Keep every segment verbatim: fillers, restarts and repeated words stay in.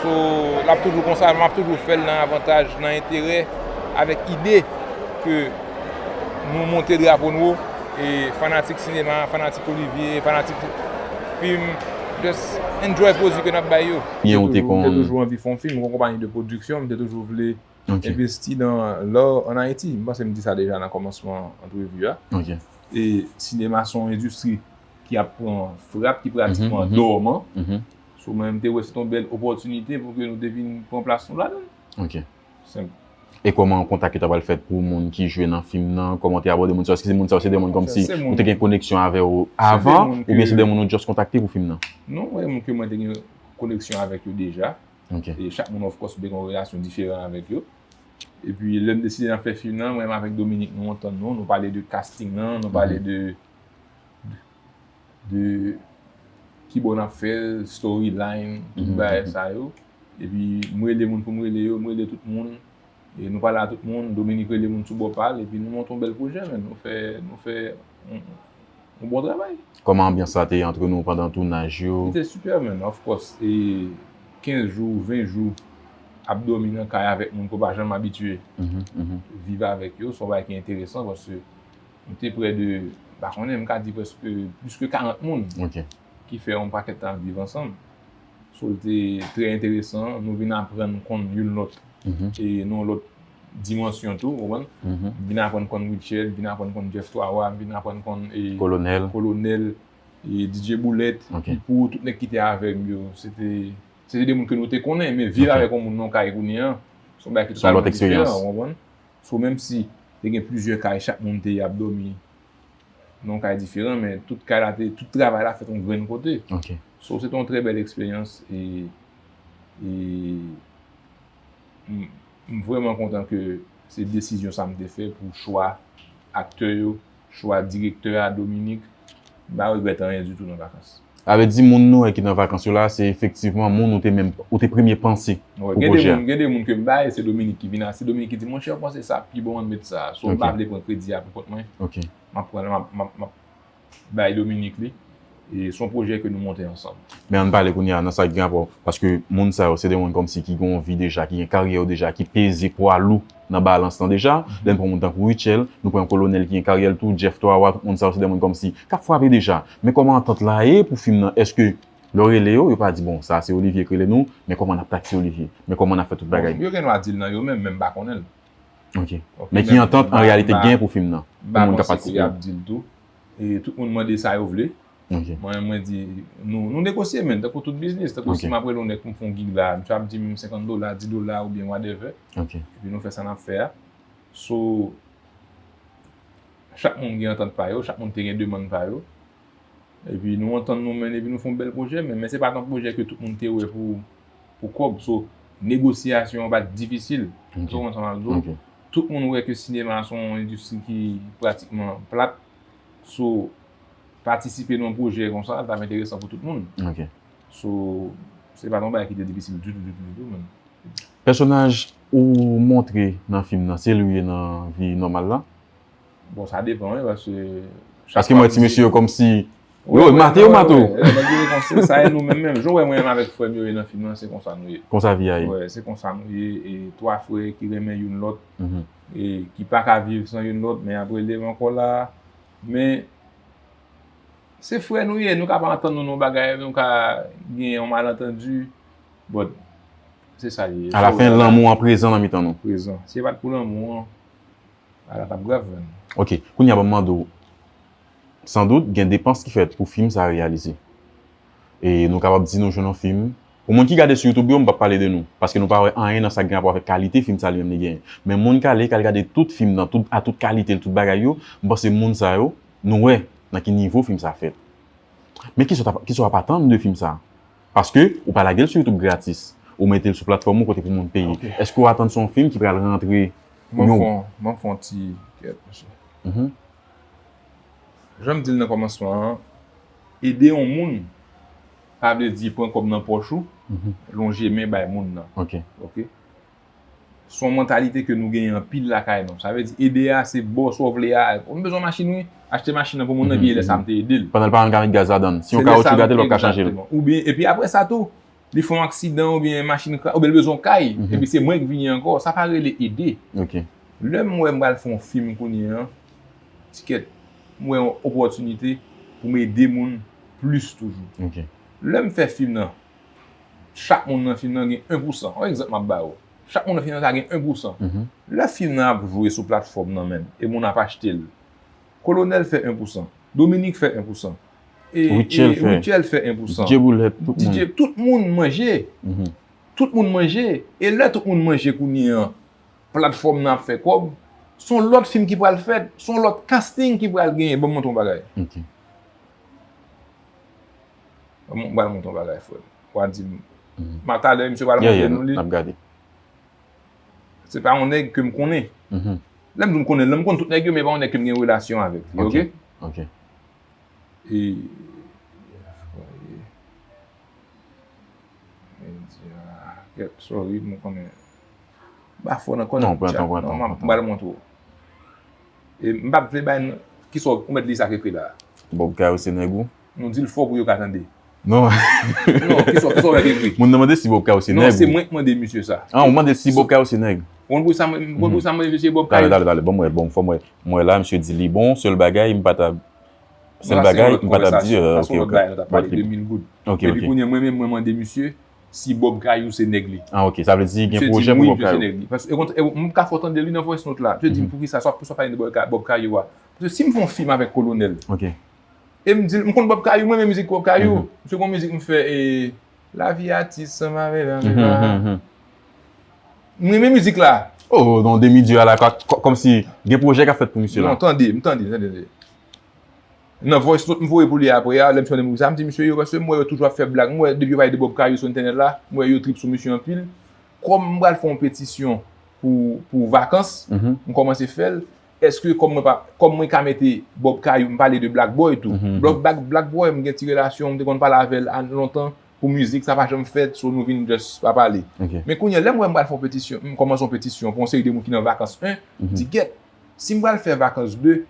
So, l ap toujou konsa, m ap toujou fè l nan avantaj, nan enterè, avèk ide ke nou monte drapo n wo, e fanatik sinema, fanatik Olivier, fanatik fim, just enjoy pwozi ke n ap bay yo. M te toujou anvi fè yon fim, yon konpayi de pwodiksyon, m te toujou vle envesti nan lò ann Ayiti. M panse m di sa deja nan kòmansman antrevi a. E sinema se yon endistri ki ap pran frap, ki pratikman dòman. So, mwen, m te wè se te yon bèl opòtinite pou ke nou te vin pran plas nou ladan l. Senp. E kòman kontak yo ta pral fèt pou moun ki jwe nan fim nan? Kòman w te abòde moun sa yo? Èske se moun sa yo se de moun kòmsi ou te gen koneksyon avè yo avan, oubyen se de moun ou just kontakte pou fim nan? Non, mwen, moun ke mwen te gen koneksyon avèk yo deja. E chak moun, of course, ou te gen yon relasyon diferan avèk yo. Epi, lè m deside nan fè fim nan, mwen menm avèk Dominique, nou antann nou, nou pale de casting nan, nou pale de de kibò n ap fè l, storyline, tout bagay sa yo. Epi m rele moun pou m rele yo, m rele tout moun. E nou pale a tout moun, Dominique rele moun sou bò pa l, epi nou monte yon bèl pwojè, men nou fè, nou fè yon, yon bon travay. Kòman anbyans la te ye antre nou pandan tounaj yo? Li te sipè, man, of course. E kenz jou, ven jou, ap dòmi nan kay avèk moun ke w pa janm abitye viv avèk yo, se yon bagay ki enteresan, paske nou te prè de, m pa konnen, m ka di prèske plis ke karant moun ki fè yon pakèt tan ap viv ansanm. So, l te trè enteresan, nou vin aprann konn youn lòt e nan yon lòt dimansyon tou, ou konprann? M vin aprann konn Rutshelle, m vin aprann konn Jeff Twawa, m vin aprann konn e, Kolonèl, e D J Boulèt, Pipo, tout nèg ki te avè m yo, se te, se te de moun ke nou te konnen, men viv avèk yon moun nan yon kay kounye a, se yon bagay ki totalman diferan, ou konprann? So, menm si te gen plizyè kay, chak moun te ap dòmi nan yon kay diferan, men tout kay la te, tout travay la fèt yon grenn kote. So, se te yon trè bèl eksperyans e, e m, m vrèman kontan ke se desizyon sa m te fè pou chwa aktè yo, chwa direktè a, Dominique. M pa regrèt anyen ditou nan vakans. Sa vle di moun nou wè ki nan vakans yo la, se efektivman moun ou te menm, ou te premye panse pou pwojè a. Gen de moun, gen de moun ke m bay, se Dominique ki vin a, se Dominique ki di, monchè, ou panse sa pi bon, ann met sa. So, m pa vle pran kredi a pou kont mwen. M ap pran, m ap, m ap, m ap bay Dominique li. E se yon pwojè ke nou monte ansanm. Men ann pale kounye a nan sa ki gen rapò, paske moun sa yo se de moun kòmsi ki gen yon vi deja, ki gen karyè yo deja, ki peze pwa lou nan balans lan deja. Lè n pran moun tankou Rutshelle, nou pran Kolonèl ki gen karyè l tou, Jeff Twawa, tout moun sa yo se de moun kòmsi k ap frape deja. Men kòman antant la ye pou fim nan? Èske lè w rele yo, yo pa di, bon, sa se Olivier k rele nou, men kòman n ap taksi Olivier? Men kòman n ap fè tout bagay? Yo gen dwa di l nan yo menm, men m pa konnen l. Ok. Men ki antant an reyalite gen pou fim nan? Pou moun k ap patisipe yo. M pa konseye ap di l tou. E tout moun mande sa yo vle. Mwen, mwen di, nou, nou negosye, men, tankou tout biznis. Tankou si m ap rele yon nèg pou m fè yon gig la, misye ap di m senkant dola, dis dola oubyen whatever. Epi nou fè sa n ap fè a. So, chak moun gen antant pa yo, chak moun te gen demann pa yo. Epi nou antann nou, men, epi nou fè yon bèl pwojè, men, men se pa t yon pwojè ke tout moun te wè pou, pou kòb. So, negosyasyon an pa t difisil. Ou konprann sa m ap di w? Tout moun wè ke sinema se yon endistri ki pratikman plat. So, patisipe nan yon pwojè konsa, l t ap enteresan pou tout moun. So, se pa t yon bagay ki te difisil ditou, ditou, ditou, menm. Pèsonaj ou montre nan fim nan, se li ou ye nan vi nòmal la? Bon, sa depan, wi, paske... Paske m wè ti mesye yo kòmsi yo mate, yo mate w. Sa e nou menm, menm. Jan w wè mwen menm avèk frè m yo ye nan fim nan, se konsa nou ye. Konsa vi a ye. Wi, se konsa nou ye. E twa frè ki renmen youn lòt, e ki pa ka viv san youn lòt, men ap rele m ankò la. Men, se frè nou ye, nou ka pa antann nou nan yon bagay, nou ka gen yon malantandi, but se sa li ye. Alafen, lanmou an prezan nan mitan nou. Prezan. Si se pa t pou lanmou an, bagay la t ap grav, menm. Ok, kounye a ban m mande w, sandout, gen depans ki fèt pou fim sa a reyalize. E nou kapab di nou jwenn yon fim. Pou moun ki gade sou YouTube yo, m p ap pale de nou, paske nou pa wè anyen nan sa k gen rapò avèk kalite fim sa li menm li genyen. Men moun k ale, k al gade tout fim nan, tout, a tout kalite l, tout bagay yo, m panse moun sa yo, nou wè nan ki nivo fim sa fèt. Men kisa w t ap, kisa w ap atann de fim sa? Paske ou pa lage l sou YouTube gratis. Ou mete l sou platfòm ou kote pou moun peye. Èske w atann se yon fim ki pral rantre? Mwen fè yon, mwen fè yon ti kèt, mesye. Jan m di l nan kòmansman an, ede yon moun, pa vle di pran kòb nan pòch ou, lonje men bay moun nan. Ok. Se yon mantalite ke nou genyen anpil lakay nou. Sa vle di, ede a, se ba w sa w vle a. Ou bezwen machin, wi, achte machin nan pou moun nan, epi lè sa a m te ede l. Pandan l pa menm ka met gaz ladan l. Si yon kawotchou gate, l p ap ka chanje l. Egzakteman. Oubyen, epi apre sa tou, li fè yon aksidan oubyen machin kra, oubyen li bezwen yon kay, epi se mwen ki vini ankò, sa pa rele ede. Ok. Lè m wè m pral fè yon fim kounye a, Ticket, m wè yon opòtinite pou m ede moun plis toujou. Ok. Lè m fè fim nan, chak moun nan fim nan gen en pou san. Yon egzanp m ap ba ou. Chak moun nan fim nan ka gen en pou san. Lè fim nan ap jwe sou platfòm nan menm, e moun ap achte l, Kolonèl fè en pou san. Dominik fè en pou san. E, Rutshelle e fè. Rutshelle fè en pou san. DJ Boulèt, tout moun. DJ, tout moun manje. Mhm. Tout moun manje. E lè tout moun manje kounye a, platfòm nan ap fè kòb. Se yon lòt fim ki pral fèt. Se yon lòt casting ki pral genyen. Ban m montre yon bagay. Ok. Ban m, ban m montre yon bagay, frè. W a di m. Ma talè, misye pral Yeah, yeah, montre nou li. N ap gade. Se pa yon nèg ke m konnen. Mhm. Lè m di m konnen, lè m konn tout nèg yo, men pa yon nèg ke m gen relasyon avèk li, ok? Ok. E, medya, kèt, sorry, m konnen. M pa fò nan kònèt Non, pran tan, chat, pran non, tan, m ap pran tan. Ba l montre w. E m p ap vle bay n-, kisa w mèt li sa k ekri la. Bob Kayou se nèg ou? Nou di l fò pou yo ka tande. Non. Non, kisa, kisa w mèt ekri? Moun nan mande si Bob Kayou se Non, nèg se ou. Mwen k mande misye sa. Ah, ou mande si Bob Kayou se nèg. Ou konn pou sa mwen, ou konn pou sa mwen, misye Bob Talè, Kayou. Talè, talè, ban m wè, ban m fè m wè. Mwen la, misye di li bon, sèl bagay, m pa ta, sèl Non, sa se bagay, yon lòt m pa ta konvèsasyon. di, euh, Sa se yon ok, lòt bagay, nou ta pale ok. de mil goud. Ok, Epi ok. kounye a, mwen menm, mwen mande misye si Bob Kayou se nèg li. Ah, ok, sa vle di gen Misye di pwojè m pou wi, Bob misye se Kayou. Nèg li. Paske, e kont-, e, m ka fè w tande li nan voice note la. Misye di m, poukisa sa, poukisa w pale de Bob Ka-, Bob Kayou a? Paske si m fè yon fim avèk Kolonèl, Ok. e m di l, m konn Bob Kayou, mwen renmen mizik Bob Kayou. Mhm. Misye gon mizik m fè, e, Lavi atis, sa m avè, Mhm, mhm, mhm. m renmen mizik la. Oh, non, demi-dieu a la, kò-, kò-, kòmsi gen pwojè k ap fèt pou misye la. Non, tande, m tande, tande, tande. Nan voice note m voye pou li apre a, lè m sonde moun sa, m di misye yo, paske m wè yo toujou ap fè blag. M wè depi yo pale de Bob Kayou sou entènèt la, m wè yo trip sou misye anpil. Kòm m pral fè yon petisyon pou, pou vakans, Mhm. m kòmanse fè l. Èske kòm mwen pa, kòm mwen ka mete Bob Kayou, m pale de Black Boy tou. Mhm, mhm. Black, Black, Black Boy, m gen ti relasyon, m te konn pale avè l a lontan pou mizik, sa pa janm fèt, so nou vin just pa pale. Ok. Men kounye a, lè m wè m pral fè yon petisyon, m kòmanse yon petisyon pou yon seri de moun ki nan vakans en, m di gèt, si m pral fè vakans de,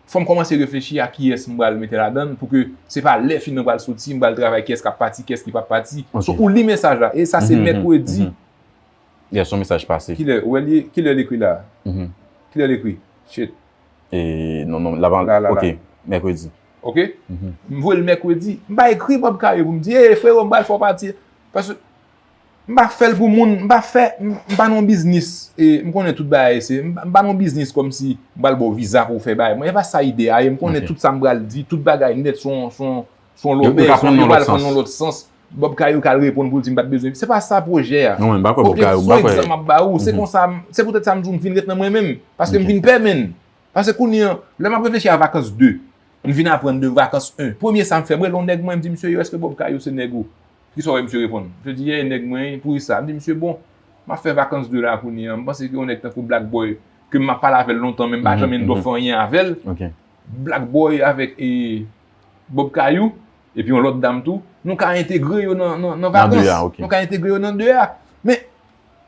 fò m kòmanse reflechi a kiyès m pral mete ladan l, pou ke se pa lè fim nan pral soti, m pral travay kiyès k ap pati, kiyès ki p ap pati. Ok. So, ou li mesaj la, e sa se Mhm, mèkredi. Mhm. Yeah, son mesaj pase. Kilè, ou wè li, kilè l ekri la? Mhm. Kilè l ekri? Shit. E, non, non, la, La, la, ok, la. Mèkredi. Ok? M voye l mèkredi. M pa ekri Bob Kayou pou m di, "Ey, frero, m pral fè w pati." Paske m pa fè l pou moun, m pa fè, m m pa nan yon biznis. E m konnen tout bagay, se, m pa m pa nan yon biznis kòmsi m pral ba w viza pou w fè bagay. Mwen, e pa sa ide a ye. M konnen Ok. Tout sa m pral di, tout bagay nèt, se yon, se yon, se yon Yo, yo lòbèy, ka se pran yon, nan yo pral lòt pran sans. Nan lòt sans. Bob Kayou ka al reponn pou l di m pa t bezwen. Se pa sa pwojè a. Non, men m pa kwè Bob Pwojè, Kayou, se m pa yon kwè. Egzanp m ap ba ou. Se Mhm. Konsa, se poutèt sa m di w m vin ret nan mwen menm. Paske m Ok. vin pè, menn. Paske kounye a, lè m ap reflechi a vakans de, m vin aprann de vakans en. Premye sa m fè, m rele yon nèg mwen, m di, "Misye, yo, èske Bob Kayou se nèg ou?" Kisa w wè misye reponn? Misye di, "Yeah, e nèg mwen, pou sa." M di, "Misye, bon, m ap fè vakans de la kounye a. M panse ke yon nèg tankou Black Boy, ke m ap pale avè l lontan, men m pa Mhm, janm end up mhm. Fè anyen avè l. Ok. Black Boy avèk, e, Bob Kayou, epi yon lòt dam tou, nou ka entegre yo nan, nan, nan Nan de vakans. A, ok. Nou ka entegre yo nan de a." Men,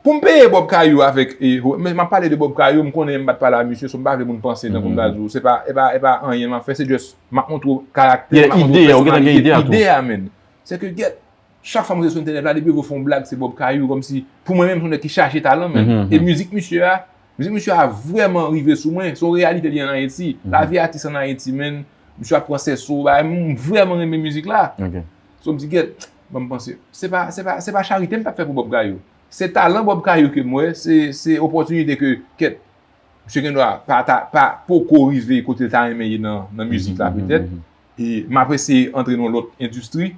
pou m peye Bob Kayou avèk, e, men m ap pale de Bob Kayou, m konnen m pa t pale a misye, so m pa vle moun panse nan pou m ta Mhm. di w, se pa, e pa, e pa anyen m ap fè, se just, m ap montre w karaktè, Yeah, m ap montre ide w a, ou gentan gen ide a tou. Ide a, menn. Se ke, gèt, chak fwa m sou entènèt la, depi yo fè yon blag, se Bob Kayou, kòmsi, pou mwen menm, se yon nèg ki chaje talan, menn. Mhm, E mhm. Mizik misye a, mizik misye a vrèman rive sou mwen, se yon reyalite li an Ayiti. Mhm. Lavi atis an Ayiti, menn, misye ap pran sèso, bagay, m vrèman renmen mizik la. Ok. So, m di, gèt, ban m panse. Se pa, se pa, se pa charite m t ap fè pou Bob Kayou. Se talan Bob Kayou ke m wè, se, se opòtinite ke, kèt, misye gen dwa pa, ta, pa poko rive kote l ta renmen ye nan, nan mizik la, Mhm, petèt. mhm. E m ap eseye antre nan lòt endistri,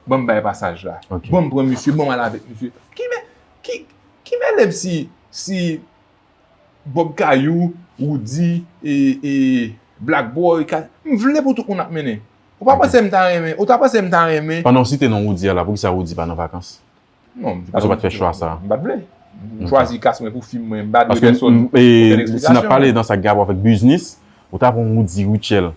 ban m bay pasaj la. Ok. Ban m pran misye, ban m al avèk misye. Ki mè, ki, ki mè lèm si, si Bob Kayou, Roody, e, e Black Boy, ka, m vle pou tout moun ap mennen. Ou pa Ok. Panse m ta renmen, ou ta panse m ta renmen. Pandan w site non Roody a la, poukisa Roody pa nan vakans? Non, m Paske w pa t fè chwa sa. M pa t vle. M Ok. chwazi kas mwen pou fim mwen, m pa dwe Paske, pèsonn m, e, okenn si n ap eksplikasyon. Pale nan sa k gen rapò avèk biznis, ou ta pran Roody, Rutshelle,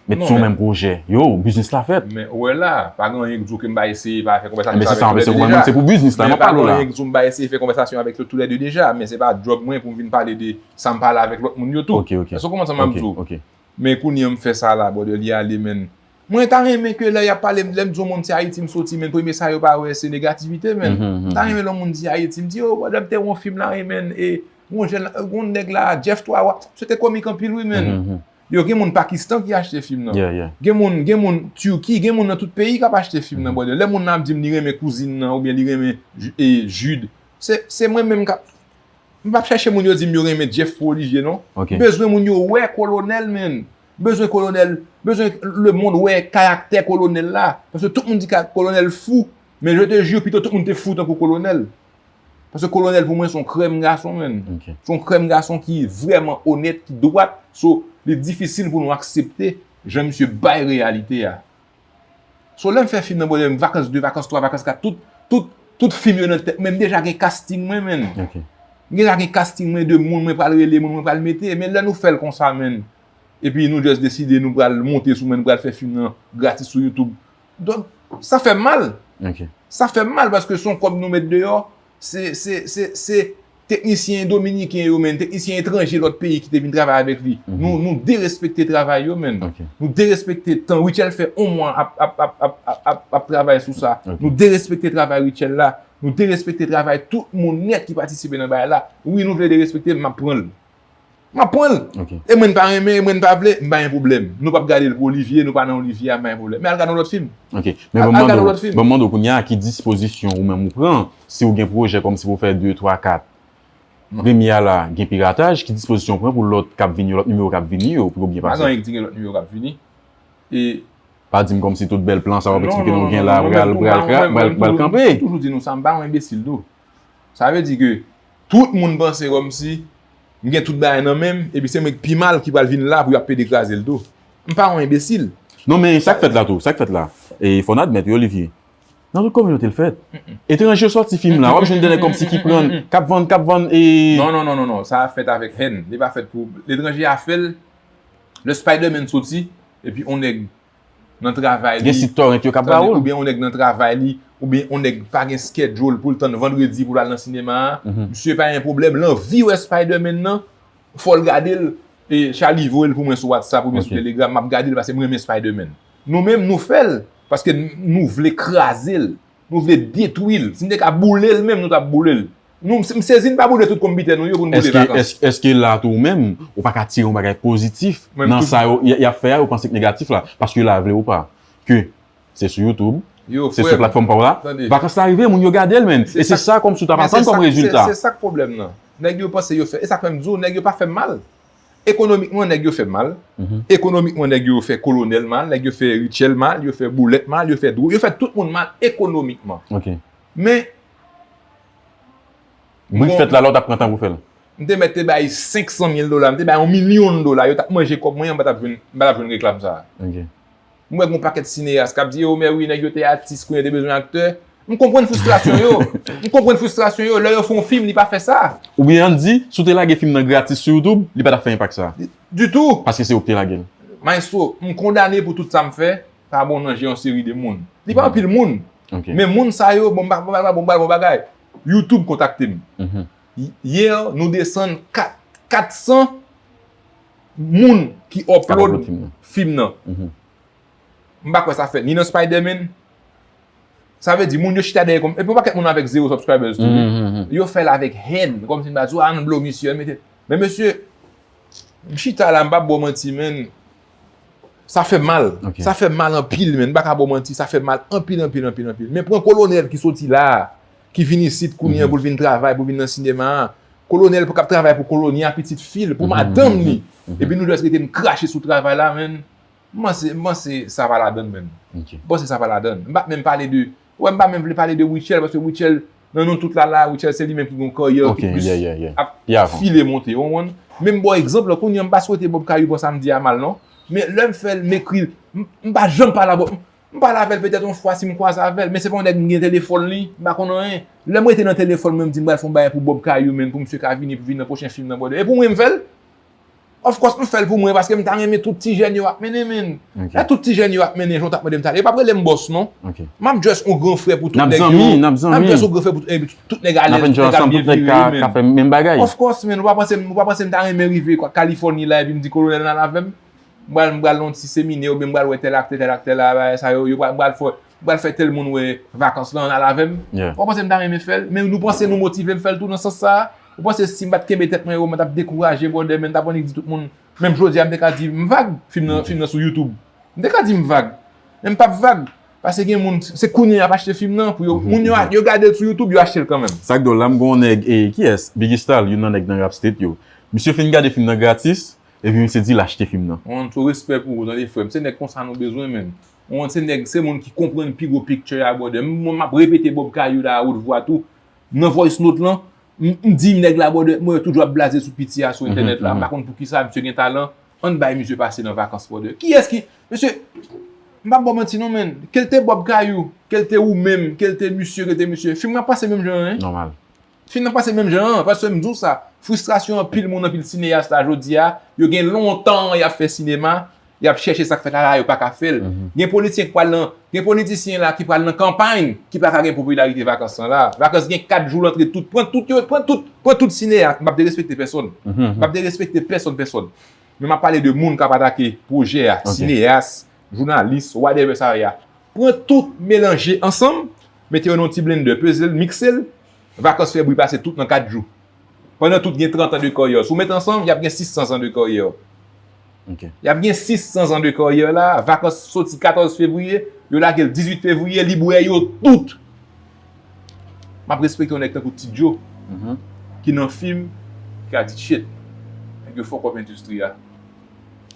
met Non, sou yon men menm pwojè. Yo, biznis la fèt. Men ou wè la, pa gen anyen k di w ke m pa eseye pa fè konvèsasyon Men se avèk sa, yo men se toulède ou menm, deja. Se pou biznis la, Men m ap pa pale w gen la. Anyen k di w m pa eseye fè konvèsasyon avèk yo toulède deja, men se pa djòb mwen pou m vin pale de sa m pale avèk lòt moun yo tou. Ok, ok. Èske w konprann sa m ap Ok, di w? Ok. Men kounye a m fè sa la, brother, li ale, menn. Mwen ta renmen ke lè y ap pale, lè m di yon moun se Ayiti m soti, men premye sa yo pa wè se negativite, men. M ta renmen lè yon moun di Ayiti, m di, "Oh, brother, m te wè yon fim la, men, e yon jèn, yon nèg la, Jeff Twa, se te komik anpil, wi, men." Yo, gen moun Pakistan ki achte fim nan. Gen moun, gen moun Turki, gen moun nan tout peyi k ap achte fim nan, brother. Lè moun nan ap di m li renmen kouzin nan, oubyen li renmen Ju- e, Jude, se, se mwen menm k ap M p ap chèche moun yo di m yo renmen Jeff pou Olivier, non. M bezwen moun yo wè Kolonèl, man. M bezwen Kolonèl, bezwen lemonn wè karaktè Kolonèl la. Paske tout moun di ka- Kolonèl fou, men je te jure, pito tout moun te fou tankou Kolonèl. Paske Kolonèl pou mwen se yon krèm gason, man. Se yon krèm gason ki vrèman onèt, ki dwat. So, li difisil pou nou aksepte jan misye bay reyalite a. So, lè m fè fim nan, brother, vakans de, vakans twa, vakans kat, tout, tout, tout fim yo nan tèt mwen, m deja gen casting mwen, man. M deja gen casting mwen de moun mwen pral rele, moun mwen pral mete, men lè nou fè l konsa, man, epi nou just deside nou pral monte sou mwen, nou pral fè fim nan gratis sou YouTube. Donk, sa fè m mal. Sa fè m mal paske se yon kòb nou met deyò, se, se, se, se teknisyen dominiken yo, man, teknisyen etranje lòt peyi ki te vin travay avèk li. Nou, nou derespekte travay yo, man. Nou derespekte tan. Rutshelle fè yon mwa ap, ap, ap, ap, ap, ap, ap travay sou sa. Nou derespekte travay Rutshelle la. Nou derespekte travay tout moun nèt ki patisipe nan bagay la. Wi, nou vle derespekte l, m ap pran l. M ap pran l. E mwen n pa renmen, e mwen n pa vle, m pa gen pwoblèm. Nou p ap gade l pou Olivier, nou pa nan Olivier a, m pa gen pwoblèm. Men al gade yon lòt fim. Ok. Men ban m mande w, ban m mande w kounye a, ki dispozisyon ou menm ou pran, si w gen pwojè kòmsi pou w fè de, twa, kat? Premye a la, gen pirataj, ki dispozisyon w pran pou lòt k ap vini yo, lòt nimewo k ap vini yo, pou yo byen pase? Pa gen anyen ki di gen lòt nimewo k ap vini. E Pa di m kòmsi tout bèl plan sa w ap eksplike nou gen la pral, pral, pral, pral kanpe. M toujou di nou sa, m pa yon enbesil tou. Sa vle di ke tout moun panse kòmsi m gen tout bagay nan men m, epi se mwen k pi mal ki pral vin la pou y ap pede kraze l tou. M pa yon enbesil. Non, men sa k fèt la tou, sa k fèt la. E fò n admèt wi, Olivier. Nan tout kominote l fèt. Etranje sòti fim la, w ap jwenn de nèg kòmsi ki pran, k ap vann, k ap vann, e. Non, non, non, non, non. Sa fèt avèk hèn. Li pa fèt pou, letranje a fè l. Lè Spider-Man soti, epi on nèg nan travay li. Gen sit torrent yo k ap ba ou l. Oubyen on nèg nan travay li, oubyen on nèg pa gen schedule pou l tann vandredi pou l al nan sinema a. Misye pa gen pwoblèm, l anvi wè Spider-Man nan, fò l gade l, e Charlie voye l pou mwen sou WhatsApp oubyen sou Telegram, m ap gade l paske m renmen Spider-Man. Nou menm, nou fè l paske n- nou vle kraze l, nou vle detwi l. Si n te ka boule l menm, nou t ap boule l. Nou, m, m sezi n pa boule tout konbitè nou yo pou n boule vakans. Èske, èske la tou ou menm, ou pa ka tire yon bagay pozitif nan sa yo, y, y ap fè a, ou panse k negatif la? Paske la, vle ou pa, ke se sou YouTube, se sou platfòm pa w la, vakans la rive, moun yo gade l, men. E se sa kòmsi w t ap atann kòm rezilta. Se sa k pwoblèm nan. Nèg yo panse yo fè, e sa k fè m di w, nèg yo pa fè m mal. Ekonomikman, nèg yo fè m mal. Ekonomikman, nèg yo fè Kolonèl mal, nèg yo fè Rutshelle mal, yo fè Boulèt mal, yo fè Dro, yo fè tout moun mal ekonomikman. Men, Brik fèt la, lè w t ap pran tan pou fè l. M te mèt te bay senk san mil dola, m te bay yon milyon dola, yo t ap manje kòb mwen, m pa t ap jwenn, m pa t ap jwenn reklam sa a. M wè gen yon pakèt sineyas k ap di, "Yo, men wi, nèg yo te atis, kounye a te bezwen aktè." M konprann fristrasyon yo. M konprann fristrasyon yo. Lè yo fè yon fim, li pa fè sa. Oubyen ann di, si w te lage fim nan gratis sou YouTube, li pa t ap fè enpak sa. Ditou. Paske se ou k te lage l. Maestro, m kondane pou tout sa m fè, pa bon nan je yon seri de moun. Li pa anpil moun. Men moun sa yo, bon, m pa, m pa, m pa, m pa, bon bagay. YouTube kontakte m. Yè, nou desann kat, kat san moun ki upload fim nan. M pa kwè sa fèt ni nan Spider-Man. Sa vle di, moun yo chita dèyè kòm, epi yon pakèt moun avèk zewo subscribers tou, wi. Yo fè l avèk hèn, kòmsi m ta di, "Ah, ann blow misye, ann mete." Men mesye, m chita la, m p ap ba w manti, men sa fè mal. Sa fè mal anpil, men m pa ka ba w manti, sa fè mal anpil, anpil, anpil, anpil. Men pran Kolonèl ki soti la a, ki vin isit kounye a pou l vin travay, pou l vin nan sinema a. Kolonèl pou k ap travay pou Kolonya, pitit fi l, pou madanm li. Epi nou just rete n krache sou travay la, men. M panse, m panse sa pa ladann menm. M panse sa pa ladann. M pa t menm pale de, wè, m pa menm vle pale de Rutshelle, paske Rutshelle, nan nou tout la la, Rutshelle se li menm ki gen yon karyè ki plis ap file monte, w konprann? Men m ba w egzanp la, kounye a m pa swete Bob Kayou pran sa m di a mal non. Men lè m fè l, m ekri l, m, m pa janm pale a Bob, m pale avè l petèt yon fwa si m kwaze avè l, men se pa yon nèg m gen telefòn li, m pa konn anyen. Lè m rete nan telefòn mwen, m di m pral fè yon bagay pou Bob Kayou, men pou misye ka vini, pou vin nan pwochen fim nan, brother. E pou mwen m fè l? Of course, m fè l pou mwen, paske m ta renmen tout ti jèn yo ap mennen, men. Lè tout ti jèn yo ap mennen, jan w t ap mande m talè, yo p ap rele m bòs, non. M ap just yon gran frè pou tout nèg yo. M ap just yon gran frè pou tout, eh, tout nèg alèz, tout nèg ap byen vire, men. Of course, men, ou pa panse, ou pa panse m ta renmen rive Kalifòni la, epi m di Kolonèl n al avè m? m pral, m pral nan yon ti seminè, oubyen m pral wè tèl aktè, tèl aktè la, bagay sa yo, yo pral, m pral fè, m pral fè tèl moun wè vakans lan, al avè m. Ou pa panse m ta renmen fè l? Men nou panse nou motive m fè l tou nan sans sa a? Ou panse si m pa t kenbe tèt mwen wo, mwen t ap dekouraje, brother, men m t ap annik di tout moun, menm jodi a, m te ka di m vag, fim nan, fim nan sou YouTube. M te ka di m vag. Men m p ap vag. Paske gen moun, se kounye a y ap achte fim nan. Pou yo, moun yo, yo gade l sou YouTube, yo achte l kanmenm. Sa k dwòl la, m gon nèg, e, kiyès? Biggy Style, youn nan nèg nan Rap State yo. Misye fin gade fim nan gratis, epi misye di l achte fim nan. Yon ti respè pou ou, tande, frè m. Se nèg konsa nou bezwen, menm. Yon se nèg, se moun ki konprann pi gwo picture a, brother. M, m ap repete Bob Kayou la a wotvwa tou. Nan voice note lan, m, m di nèg la, brother, mwen toujou ap blaze sou piti a sou entènèt la. M pa konn poukisa, misye gen talan. Ann bay misye pase nan vakans, brother. Kiyès ki, mesye, m p ap ba w manti non, menn. Ke l te Bob Kayou, ke l te ou menm, ke l te misye, ke l te misye, fim nan pase menm jan an, wi. Nòmal. Fim nan pase menm jan an, paske m di w sa, fristrasyon anpil moun, anpil sineyas la jodi a, yo gen lontan y ap fè sinema, y ap chèche sa k fèt la, la, yo pa ka fè l. Gen politisyen k pral nan, gen politisyen la ki pral nan kanpay, ki pa ka gen popilarite vakans lan la. Vakans gen kat jou l antre tout, pran tout yo, pran tout, pran tout sineyas, m p ap derespekte pèsonn. M p ap derespekte pèsonn, pèsonn. Men m ap pale de moun k ap atake pwojè a, sineyas, jounalis, whatever sa ye a. Pran tout melanje ansanm, mete yo nan yon ti blender, peze l, mikse l, vakans fè bri pase tout nan kat jou. Pandan tout gen trant an de karyè. Si w met ansanm, y ap gen sis san zan de karyè. Y ap gen sis san zan de karyè la, vakans soti katòz fevriye, yo lage l dizuit fevriye, li bwè yo tout. M ap respekte yon nèg tankou Ti Djo, ki nan fim, ki ka di, shit, nèg yo fuck up endistri a.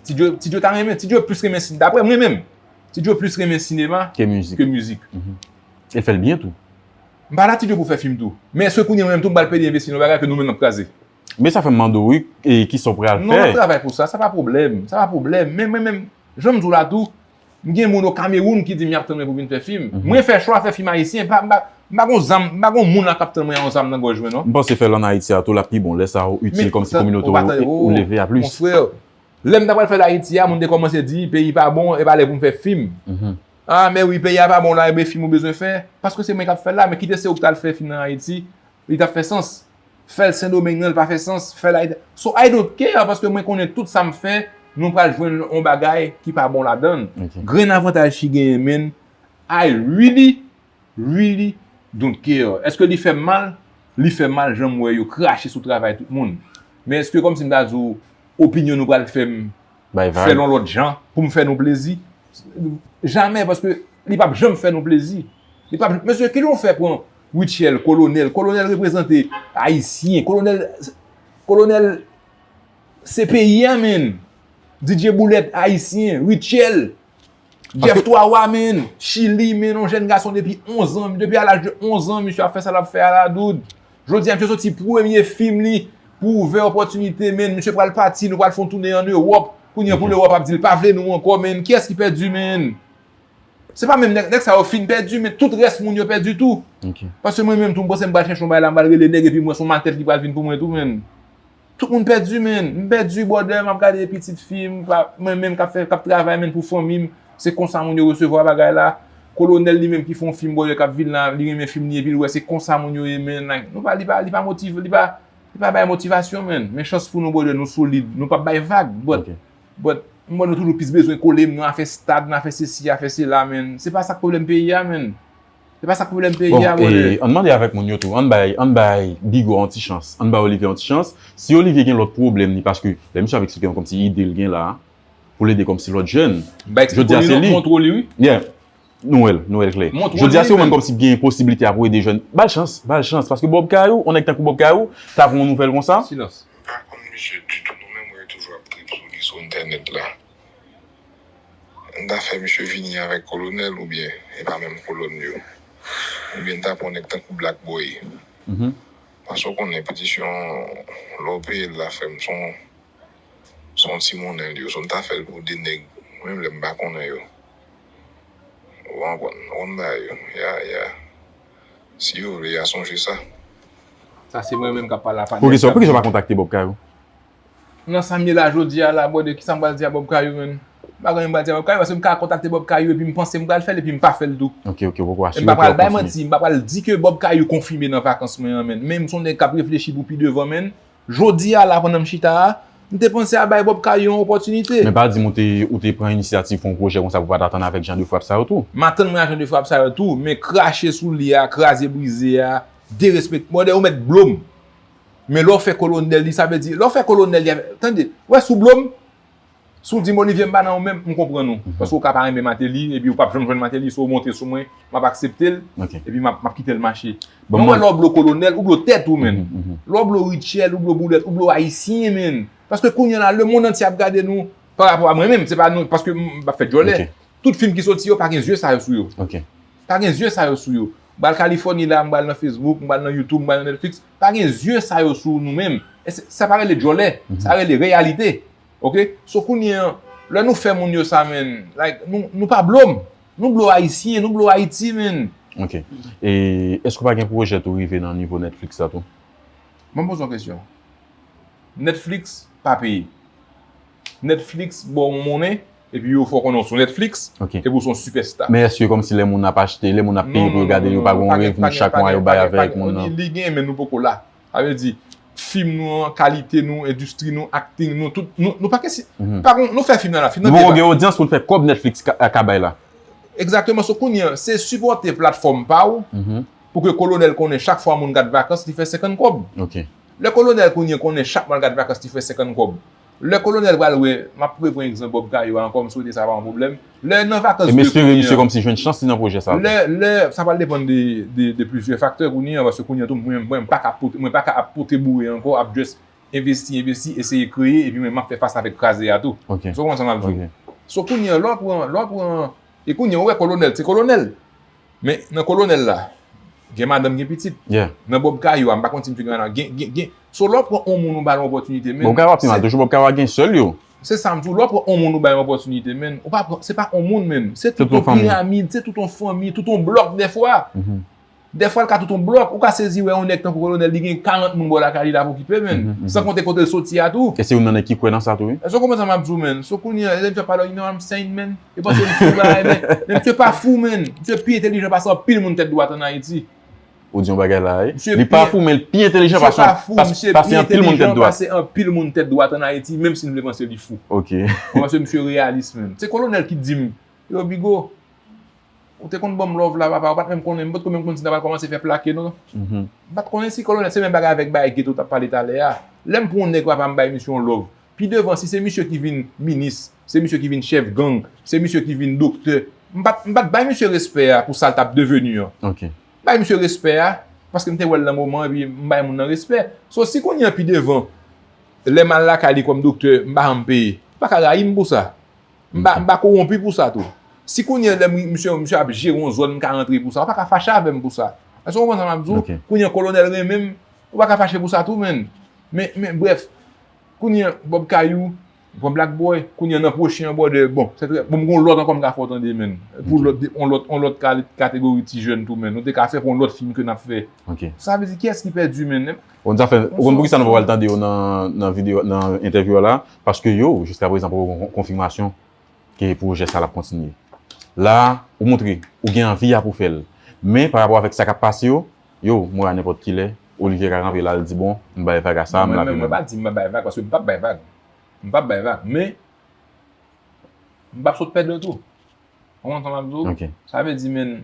Ti Djo, Ti Djo ta renmen, Ti Djo plis renmen sin, daprè mwen menm, Ti Djo plis renmen sinema ke mizik. Ke mizik. E l fè l byen tou. M pa la Ti Djo pou fè fim tou. Men èske kounye a menm tou m pral pede envesti nan bagay ke nou menm n ap kraze? Men sa fè m mande w, wi, e kisa w pral fè? Non, m ap travay pou sa, sa pa pwoblèm, sa pa pwoblèm. Men mwen menm, jan m di w la tou, m gen moun o Kamewoun ki di m y ap tann mwen pou vin fè fim. Mwen fè chwa fè fim ayisyen, pa, m pa, m pa gon zam, m pa gon moun la k ap tann mwen a yon zam nan gòj mwen non. M panse fè l ann Ayiti a tou l ap pi bon, lè sa a ou itil kòmsi kominote w, ou leve a plis. Mon frè, lè m ta pral fè l Ayiti a, moun te kòmanse di peyi pa bon, e pa lè pou m fè fim. Ah, men wi, peyi a pa bon la, e ben fim ou bezwen fè, paske se mwen k ap fè l la, men kite se ou k t al fè fim nan Ayiti, li t ap fè sans. Fè l Sendomeng nan, li pa fè sans. Fè l Ayiti. So, I don't care, paske mwen konnen tout sa m fè, nou pral jwenn yon bagay ki pa bon ladan l. Grenn avantaj ki genyen, men I really, really don't care. Èske li fè m mal? Li fè m mal, jan m wè yo krache sou travay tout moun. Men èske kòmsi m ta di w, opinyon nou pral fè m fè l yon lòt jan pou m fè nou plezi? Jamè, paske li p ap janm fè nou plezi. Li p ap, mesye, kilè w fè pran Rutshelle, Kolonèl? Kolonèl reprezante Ayisyen. Kolonèl, Kolonèl se peyi a, menn. D J Boulèt, Ayisyen. Rutshelle, Jeff Twawa, menn. Chili, menn, yon jèn gason depi onz an, depi a laj de onz an, misye ap fè sa l ap fè a la, doud. Jodi a, misye soti premye fim li pou ouvè opòtinite, menn. Misye pral pati, nou pral fè yon tounen ann Ewòp. Kounye a pou Lewòp ap di l pa vle nou ankò, menn. Kiyès ki pèdi, menn? Se pa menm nèg, nèg sa yo fin pèdi, men tout rès moun yo pèdi tou. Paske mwen menm tou, m panse m pral chèche yon bagay la, m pral rele nèg epi m wè se yon mal tèt li pral vin pou mwen tou, menn. Tout moun pèdi, menn. M pèdi, brother, m ap gade pitit fi m, pa, mwen menm k ap fè, k ap travay, menn, pou fanmi m. Se konsa moun yo resevwa bagay la. Kolonèl li menm ki fè yon fim, brother, k ap vin la, li renmen fim li, epi l wè se konsa moun yo ye, menn. Like, nou pa, li pa, li pa motive, li pa, li pa bay motivasyon, menn. Men chans pou nou, brother, nou solid. Nou p ap bay vag, but, but, m wè nou toujou plis bezwen kole m nan afè stad, nan afè sesi, afè sela, menn. Se pa sa k pwoblèm peyi a, menn. Se pa sa k pwoblèm peyi a, brother. Bon, e, ann mande avèk moun yo tou. Ann bay, ann bay Bigo yon ti chans. Ann bay Olivier yon ti chans. Si Olivier gen lòt pwoblèm li, paske lè misye ap eksplike nou kòmsi ide l gen la, pou l ede kòmsi lòt jèn. Jodi a se li. Montre w li, wi. Yeah. Nou wè l, nou wè l klè. Jodi a se ou menm kòmsi gen posiblite a pou ede jèn. Ba l chans, ba l chans. Paske Bob Kayou, yon nèg tankou Bob Kayou, ta pran yon nouvèl konsa. Silans. M pa konn misye ditou, nou menm wè yo toujou ap trip sou li sou entènèt la. M ta fè misye vini avèk Kolonèl oubyen e pa menm kolòn yo. Oubyen m ta pran nèg tankou Black Boy. Paske w konnen petisyon lè w peye l la frè m, se yon, se yon ti monnen l ye. So m ta fè l pou de nèg, menm lè m pa konnen yo. Ou konprann? Ou konn bagay yo. Ya, ya. Si yo vle, y a sonje sa. Sa se mwen menm k ap pale a pa nèg k ap. Poukisa w pa kontakte Bob Kayou? Nan sa m ye la jodi a la, brother, kisa m pral di a Bob Kayou, menn? M pa gen anyen m pral di a Bob Kayou, paske m ka kontakte Bob Kayou epi m panse m pral fè l epi m pa fè l tou. Ok, ok, ou poko asire ke w ap kontinye. M pa pral bay manti, m pa pral di ke Bob Kayou konfime nan vakans mwen an, menn. Men m se yon nèg k ap reflechi pou pi devan, menn. Jodi a la, pandan m chita a, M te panse a bay Bob Kayou yon opòtinite. Men pa di m ou te, ou te pran inisyativ pou yon pwojè konsa pou pa t atann avèk jan de frap sa yo tou. M atann mwen a jan de frap sa yo tou, men krache sou li a, kraze brize a, derespekte. Mwen, ou mèt blo m. Men lè w fè kolonèl li, sa vle di, lè w fè kolonèl li, tande, wè sou blo m, si w di m Olivier m pa nan ou menm, m konprann ou. Paske w ka pa renmen Martelly, epi w p ap janm jwenn Martelly, so w monte sou mwen, m ap aksepte l, epi m ap, m ap kite l mache. Men w wè lè w blo kolonèl, ou blo tèt ou, menn. Lè w blo Rutshelle, ou blo Boulèt, ou blo ayisyen, menn. Paske kounye a la, lemonn antye ap gade nou pa rapò a mwen menm, se pa nou, paske m p ap fè djòlè. Tout fim ki soti yo, pa gen zye sa yo sou yo. Pa gen zye sa yo sou yo. M pral Kalifòni la, m pral nan Facebook, m pral nan YouTube, m pral nan Netflix. Pa gen zye sa yo sou nou menm. E se, sa pa rele djòlè, sa rele reyalite. Ok? So kounye an, lè nou fè moun yo sa, menn, like, nou, nou pa blo m. Nou blo ayisyen, nou blo Ayiti, menn. Ok. E èske w pa gen pwojè tou rive nan nivo Netflix la tou? Mwen poze yon kesyon. Netflix pa peye. Netflix ba w yon monnen, epi yo fè w konnen w sou Netflix, epi w se yon sipèsta. Men èske kòmsi lè moun ap achte, lè moun ap peye pou yo gade, yo pa gen yon revni chak mwa yo bay avèk moun nan? Li gen, men nou poko la. Sa vle di, fim nou an, kalite nou, endistri nou, acting nou, tout, nou, nou pa ke si, pa gon, nou fè fim nan la, fim nan. Nou poko gen odyans pou n fè kòb Netflix ka, ka bay la. Egzakteman, so kounye an, se sipòte platfòm pa w, pou ke Kolonèl konnen chak fwa moun gad vakans, li fè senkant kòb. Lè Kolonèl kounye an konnen chak mwa l gad vakans, li fè senkant kòb. Lè Kolonèl pral wè, m ap repran egzanp Bob Kayou a ankò, m swete sa pa yon pwoblèm. Lè nan vakans de kounye an. E m espere misye kòmsi jwenn chans li nan pwojè sa tou. Lè, lè, sa pral depann de, de, de plizyè faktè kounye an, paske kounye an tou, mwen, mwen pa ka pote, mwen pa ka ap pote boure ankò, ap just envesti, envesti, eseye kreye, epi mwen, m ap fè fas avèk kraze a tou. So, w konprann sa m ap di w? So, kounye an, lè w pran, lè w pran, e kounye an, ou wè Kolonèl, se Kolonèl. Men nan Kolonèl la, gen madanm, gen pitit. Nan Bob Kayou a, m pa konn si misye gen madanm. Gen, gen, gen. So, lè w pran yon moun, ou ba l yon opòtinite, men. Bob Kayou ap pi mal toujou, Bob Kayou a gen sèl yo. Se sa m di w, lè w pran yon moun, ou ba l yon opòtinite, men. Ou pa pran, se pa yon moun, men. Se tout yon piramid, se tout yon fanmi, tout yon blòk dèfwa. Dèfwa, l ka tout yon blòk. Ou ka sezi wè yon nèg tankou Kolonèl, li gen karant moun bò lakay li la pou okipe, men. San konte kote l soti a tou. E se youn nan nèg ki kwè nan sa tou, wi. Èske w konprann sa m ap di w, men? So, kounye an, lè misye ap pale, you know what I'm saying, man? Yo panse li fou, bagay, men, men misye pa fou, man. Misye pi entèlijan pase anpil moun tèt dwat ann Ayiti. Ou di yon bagay la, wi. Li pa fou, men l pi entèlijan pase, pase anpil moun tèt dwat. Pase anpil moun tèt dwat ann Ayiti, menm si n vle panse li fou. Ok. Mwen panse misye reyalis, man. Se Kolonèl ki di m, yo, Bigo, ou te konn ban m love la, papa, ou pa t menm konnen, m potko menm konn si n ta pral kòmanse fè plake, non. M pa t konnen si Kolonèl, se menm bagay avèk bagay geto w t ap pale talè a. Lè m pran yon nèg, papa, m bay misye yon love. Pi devan, si se misye ki vin minis, se misye ki vin chèf gang, se misye ki vin doktè, m pa t, m pa t bay misye respè a pou sa l t ap deveni an. M bay misye respè a, paske m te wè l nan moman, epi m bay moun nan respè. So, si kounye an pi devan, lè m al lakay li kòm doktè, m pa janm peye. Ou pa ka rayi m pou sa. M pa, m pa kowonpi pou sa tou. Si kounye an, lè m, misye, misye ap jere yon zòn, m ka rantre pou sa, ou pa ka fache avè m pou sa. Èske w konprann sa m ap di w? Kounye an, Kolonèl renmen m, ou pa ka fache pou sa tou, menn. Men, men, brèf, kounye an, Bob Kayou, pran Black Boy, kounye an nan pwochen an, brother, bon, se trè, bon, m gon lòt ankò m ka fè w tande, menn. Pou lòt, on lòt, on lòt kal-, kategori ti jèn tou, menn. Nou te ka fè pou on lòt fim ke n ap fè. Sa vle di, kiyès ki pèdi, menn? Bon, zafè, ou konn poukisa nou pa pral tande yo nan, nan videyo, nan entèvyou a la? Paske yo, jiska prezan, poko gon konfimasyon ke pwojè sa l ap kontinye. La, ou montre, ou gen anvi a pou fè l. Men, pa rapò avèk sa k ap pase yo, yo, mwen a nenpòt kilè, Olivier ka kanpe la, l di, "Bon, m bay vag a sa, m lave men m." Mwen pa di m ap bay vag, paske m p ap bay vag. M p ap bay vag, men m p ap sot pèdan tou. Ou konprann sa m ap di w? Sa vle di, men,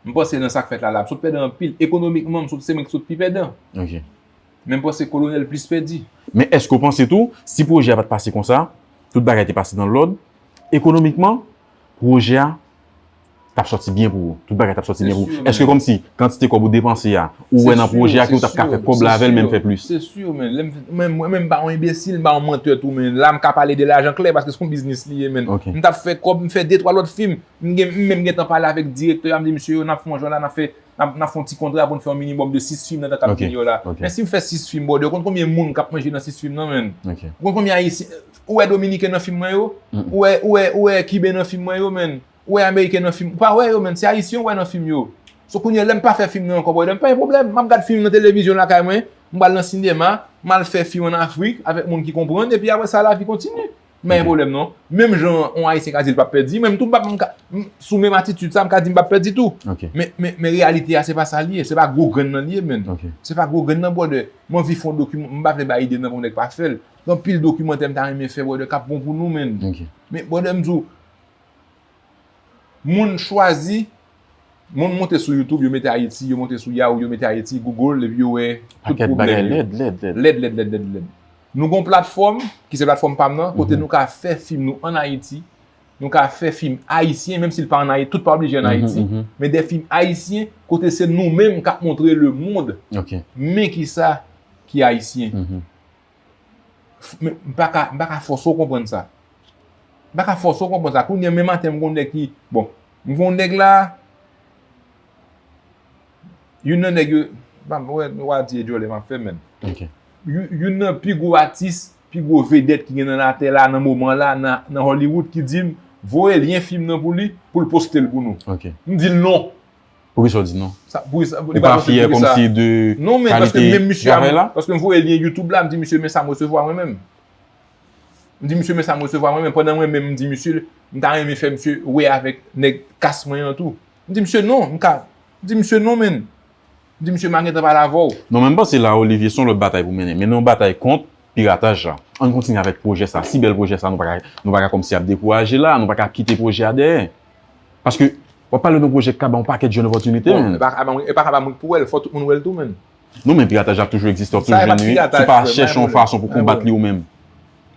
m panse nan sa k fèt la, la, m sot pèdan anpil. Ekonomikman, m sot, se mwen ki sot pi pèdan. Men m panse Kolonèl plis pèdi. Men èske w panse tou, si pwojè a pa t pase konsa, tout bagay te pase nan lòd, ekonomikman, pwojè a t ap sòti byen pou ou. Tout bagay t ap sòti byen pou ou. Èske kòmsi kantite kòb ou depanse a, ou wè nan pwojè a ke ou t ap ka fè kòb la avè l, menm fè plis? Se si, men. Lè m, men, mwen menm, m pa yon enbesil, m pa yon mantè tou, men la, m ka pale de lajan klè, paske se yon biznis li ye, men. M t ap fè kòb, m fè de twa lòt fim. M gen, m menm gentan pale avèk direktè a, m di, "Mesye yo, n ap fè yon jan la, n ap fè, n ap, n ap fè yon ti kontra pou n fè yon minimòm de sis fim nan tan k ap vini yo la." Men si m fè sis fim, brother, ou konn konbyen moun k ap manje nan sis fim nan, menn? Ou konn konbyen Ayisyen, ou wè Dominiken nan fim mwen yo? Ou wè, ou wè, ou wè Kiben nan fim mwen yo, menn? Ou wè Ameriken nan fim? Ou pa wè yo, menn. Se Ayisyen ou wè nan fim yo. So, kounye a, lè m pa fè fim nan ankò, brother, m pa gen pwoblèm. M ap gad fim nan televizyon lakay mwen, m pral nan sinema, m al fè fim ann Afrik avèk moun ki konprann, epi apre sa, lavi kontinye. M pa gen pwoblèm, non. Menm jan yon Ayisyen ka di l p ap pèdi, men m tou m p ap, m ka, m, sou menm atitid sa, m ka di m p ap pèdi tou. Men, men, men reyalite a, se pa sa l ye. Se pa gwo grenn nan l ye, menn. Se pa gwo grenn nan, brother. M anvi fè yon dokiman, m pa vle bay ide nan pou nèg pa fè l. Gen anpil dokimantè m ta renmen fè, brother, k ap bon pou nou, menn. Men, brother, m di w, moun chwazi, moun monte sou YouTube, yo mete Ayiti, yo monte sou Yahoo, yo mete Ayiti, Google, epi yo wè tout pwoblèm yo. Lèd, lèd, lèd, lèd. Nou gon platfòm, ki se platfòm pa m nan, kote nou ka fè fim nou ann Ayiti, nou ka fè fim ayisyen, menm si l pa ann Ayiti, tout pa oblije ann Ayiti, men de fim ayisyen, kote se nou menm k ap montre lemonn men kisa ki ayisyen. M pa ka, m pa ka fòse w konprann sa. M pa ka fòse w konprann sa. Kounye a, menm maten, m gon nèg ki, bon, m gon nèg la, youn nan nèg yo, m wè, m wè di e djòlè m ap fè, menn. Youn nan pi gwo atis, pi gwo vedèt ki gen nan latè la, nan moman la, nan, nan Hollywood, ki di m, voye lyen fim nan pou li, pou l poste l pou nou. M di l non. Poukisa w di non? Ou pa fyè kòmsi de kalite travay la? Non, men paske menm misye a, paske m voye lyen YouTube la, m di misye, men sa m resevwa mwen menm. M di misye, men sa m resevwa mwen menm. Pandan mwen menm, m di misye, m ta renmen fè misye wè avèk nèg kas mwen an tou. M di misye non, m ka. M di misye non, menn. M di misye, m a gentan pale avè w. Non, men m panse la, Olivier, se yon lòt batay pou mennen. Mennen yon batay kont pirataj la. Ann kontinye avèk pwojè sa. Si bèl pwojè sa, nou pa ka, nou pa ka kòmsi ap dekouraje la, nou pa ka ap kite pwojè a dèyè. Paske w ap pale de yon pwojè ki ka ba yon pakèt jèn opòtinite, menn. E pa ka ba mwen, e pa ka ba mwen pou wè l, fò tout moun wè l tou, menn. Non, men pirataj la ap toujou egziste, w ap toujou jwenn li. Si w pa chèche yon fason pou konbat li ou menm,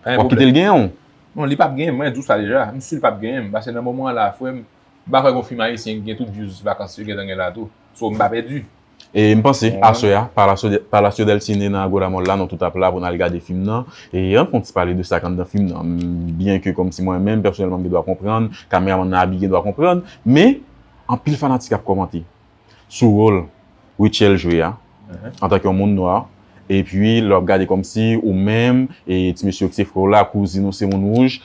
w ap kite l genyen w. Non, li p ap genyen, mwen di w sa deja. M si l p ap genyen m, paske nan moman an la, frè m, m pa kwè gon fim ayisyen ki gen tout views vakans yo gentan gen la tou. So, m pa pèdi. E m panse, aswè a, Palacio de, Palacio del Cine nan Agora Mall la, nou tout ap la pou n al gade fim nan. E ann fè yon ti pale de sa k anndan fim nan. M, byen ke kòmsi mwen menm, pèsonèlman, m gen dwa konprann, kameramann nan Abi gen dwa konprann, men anpil fanatik ap kòmante sou wòl Rutshelle jwe a, antanke yon moun nwa, epi lè w ap gade kòmsi ou menm, e ti mesye yo ki se frè w la, kouzin ou se moun wouj,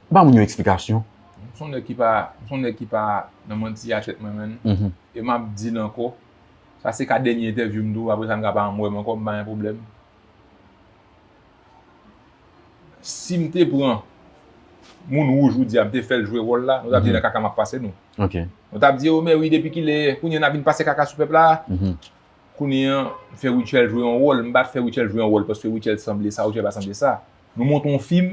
ba moun yon eksplikasyon. M se yon nèg ki pa, m se yon nèg ki pa nan manti a tèt mwen, menn. E m ap di l ankò, sa se ka dènye entèvyou m tou, apre sa n ka pa janm wè m ankò, m pa gen pwoblèm. Si m te pran moun wouj ou di a, m te fè l jwe wòl la, nou t ap di nan kaka m ap pase nou. Nou t ap di, o, men wi, depi kilè, kounye a n ap vin pase kaka sou pèp la. Kounye a, m fè Rutshelle jwe yon wòl. M pa t fè Rutshelle jwe yon wòl paske Rutshelle sanble sa, Rutshelle pa sanble sa. Nou monte yon fim,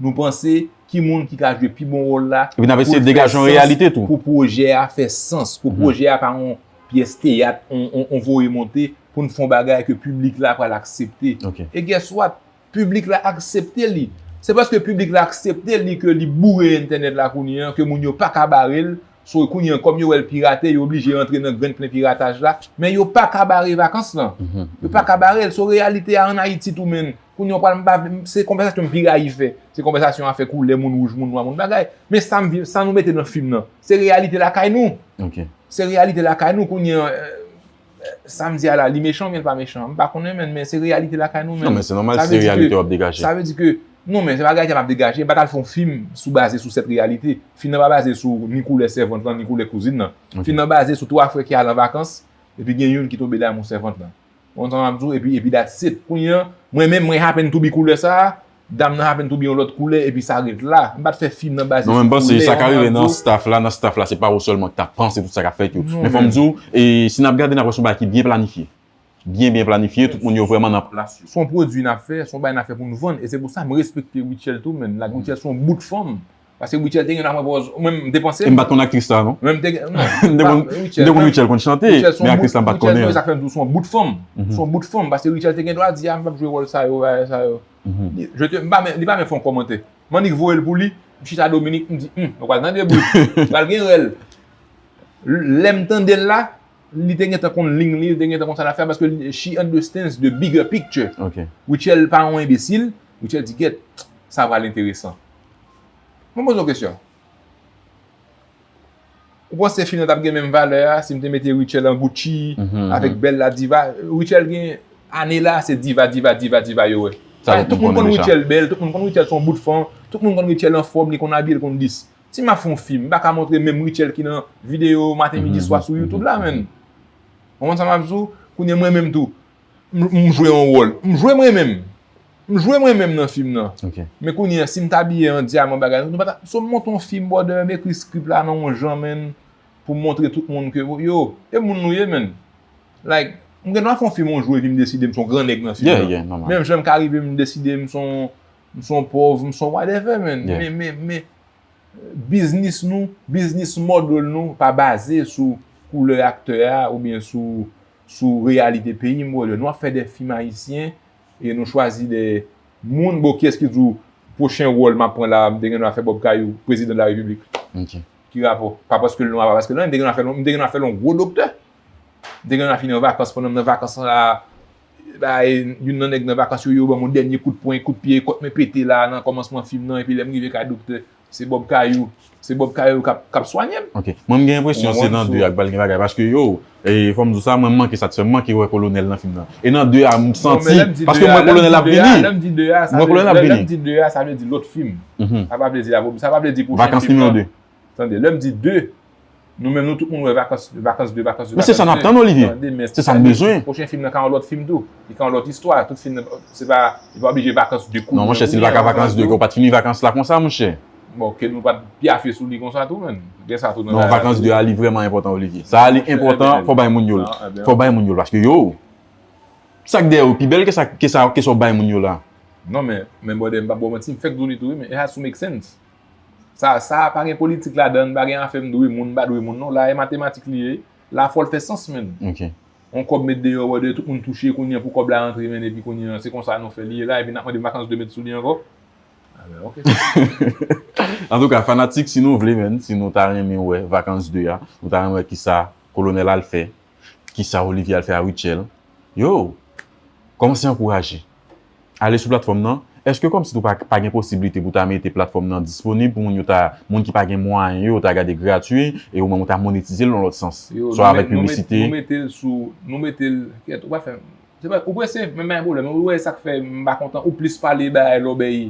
nou panse ki moun ki ka jwe pi bon wòl la. Epi n ap eseye degaje yon reyalite tou. Pou pwojè a fè sans, pou pwojè a pa yon pyès teyat, on, on, on voye monte, pou n fè yon bagay ke piblik la pral aksepte. E guess what? Piblik la aksepte li. Se paske piblik la aksepte li ke li boure entènèt la kounye a, ke moun yo pa ka bare l. So, kounye a, kòm yo wè l pirate, yo oblije rantre nan grenn plen pirataj la. Men yo pa ka bare vakans lan. Yo pa ka bare l. So, reyalite a ann Ayiti tou, menn. Kounye a, w pral, m pa, se konvèsasyon m pi rayi fè. Se konvèsasyon afè koulè, moun wouj, moun nwa, moun bagay. Men sa m, sa nou mete nan fim nan, se reyalite lakay nou. Se reyalite lakay nou kounye a, sa m di a la, li mechan oubyen l pa mechan, m pa konnen, menn, men se reyalite lakay nou, menn. Non, men se nòmal, se reyalite w ap degaje. Sa vle di ke, non, men se pa reyalite m ap degaje, m pa t al fè yon fim sou, baze sou sèt reyalite. Fim nan pa baze sou ni koulè sèvant lan, ni koulè kouzin nan. Fim nan baze sou twa frè ki al an vakans, epi gen youn ki tonbe damou sèvant lan. Ou konprann sa m ap di w? Epi, epi that's it. Kounye a, mwen menm, mwen happen to be koulè sa a, dam nan happen to be yon lòt koulè, epi sa ret la. M pa t fè fim nan baze sou koulè. Non, men m panse sa ka rive nan staff la, nan staff la, se pa ou sèlman ki ta panse tout sa k ap fèt yo. Men fò m di w, e si n ap gade, n ap wè se yon bagay ki byen planifye. Byen, byen planifye, tout moun yo vrèman nan plas yo. Se yon pwodui n ap fè, se yon bagay n ap fè pou n vann, e se pou sa m respekte Rutshelle tou, menn. Like, Rutshelle se yon bout fanm. Paske Rutshelle te gen dwa pran pòz, mwen menm, m te panse. E m pa t konn aktris sa, non. Mwen m te gen, non, m te konn, m te konn Rutshelle konn chante, men aktris la m pa t konnen. Rutshelle, sa fè m di w se yon bout fanm. Se yon bout fanm, paske Rutshelle te gen dwa di, a, m p ap jwe wòl sa yo, bagay sa yo. Li, je te, m pa men, li pa men fè yon kòmantè. M annik voye l pou li, m chita Dominik, m di, hmm, nou pral tande bri. Pral gen rèl. Lè m tande l la, li te gentan konn liy li, li te gentan konn sa l ap fè, paske li, she understands the bigger picture. Rutshelle pa yon enbesil, Rutshelle di, gèt, sa pral enteresan. Mwen poze w kesyon. Ou panse fim nan t ap gen menm valè a si m te mete Rutshelle an Gucci, avèk bèl la diva? Rutshelle gen ane la, se diva, diva, diva, diva yo wè. Tout moun konn Rutshelle bèl, tout moun konn Rutshelle se yon bout fanm, tout moun konn Rutshelle anfòm, li konn abiye, li konn lis. Si m ap fè yon fim, m pa ka montre menm Rutshelle ki nan videyo maten, midi, swa sou YouTube la, menn. Ou konprann sa m ap di w? Kounye a mwen menm tou, m, m jwe yon wòl. M jwe mwen menm. M jwe mwen menm nan fim nan. Men kounye a, si m t abiye an dyaman bagay, nou pa ta, so m monte yon fim, brother, m ekri script la nan yon jan, menn, pou m montre tout moun ke, yo, e moun nou ye, menn. Like, m gen dwa fè yon fim yon jou epi m deside m se yon gran nèg nan fim nan. Menm jan m ka rive m deside m se yon, m se yon pòv, m se yon whatever, man. Men, men, men, biznis nou, biznis model nou pa baze sou koulè aktè a oubyen sou, sou reyalite peyi m, brother. Nou ap fè de fim ayisyen e nou chwazi de moun, bon, kiyès ki di w pwochen wòl m ap pran la, m te gen dwa fè Bob Kayou, prezidan de la repiblik? Ki rapò? Pa paske l nwa, pa paske l anyen, m te gen dwa fè l, m te gen dwa fè l yon gwo doktè. M te gen dwa fin an vakans, pandan m nan vakans la, bay, youn nan nèg nan vakans yo, yo ban m yon dènye kout pwen, kout pye, kòt mwen pete la, nan kòmansman fim nan, epi lè m rive kay doktè, se Bob Kayou, se Bob Kayou k ap, k ap swanyen m. Ok. Mwen, m gen enpresyon se nan de a k pral gen bagay, paske yo, e, fò m di w sa, mwen, m manke satisfè, m manke wè Kolonèl nan fim nan. E nan de a, m santi, paske m wè Kolonèl ap vini. Lè m di de a, sa vle di lòt fim. Sa pa vle di la, sa pa vle di pwochen fim nan. Tande, lè m di de, nou menm, nou tout moun wè Vakans, Vakans de, Vakans de, Vakans de. Men se sa n ap tann, Olivier. Se sa n bezwen. Pwochen fim nan ka yon lòt fim tou. Li ka yon lòt istwa. Tout fim nan, se pa, li pa oblije Vakans de kou. Non, monchè, si l pa ka Vakans de, ou pa t fini vakans la konsa, monchè. Bon, ke nou pa t pyafye sou li konsa tou, menm. Gen sa tou nan bagay la. Non, Vakans de a, li vrèman enpòtan, Olivier. Sa a, li enpòtan, fò bay moun yo l. Fò bay moun yo l, paske yo, sa k dèyè yo pi bèl ke sa, ke sa, ke sa w bay moun yo la. Non, men, men, brother, m p ap ba w manti, m fèk di w li tou, wi, men it has to make sense. Sa, sa pa gen politik ladan l, pa gen afè m dwe moun, m pa dwe moun, non. La, e matematik li ye. La, fò l fè sans, menm. Ok. On kòb met deyò, wè, de tout moun touche, kounye a pou kòb la rantre, menm, epi kounye a, se konsa nou fè li ye la, epi n ap mande Vakans de met sou li ankò. Ah, ben, ok. Antouka, fanatik, si nou vle, menm, si nou ta renmen wè Vakans de a, nou ta renmen wè kisa Kolonèl al fè, kisa Olivier al fè a Rutshelle, yo, kòmanse ankouraje. Ale sou platfòm nan. Èske kòmsi tou pa, pa gen posiblite pou ta mete platfòm nan disponib pou moun yo ta, moun ki pa gen mwayen yo, ta gade gratui, e ou menm ou ta monetize l nan lòt sans? Swa avèk piblisite. Nou mete l sou, nou mete l, kèt, ou pa fè, se pa, ou prese, men pa gen pwoblèm. Ou wè sa k fè m pa kontan, ou plis pale bagay lòbèy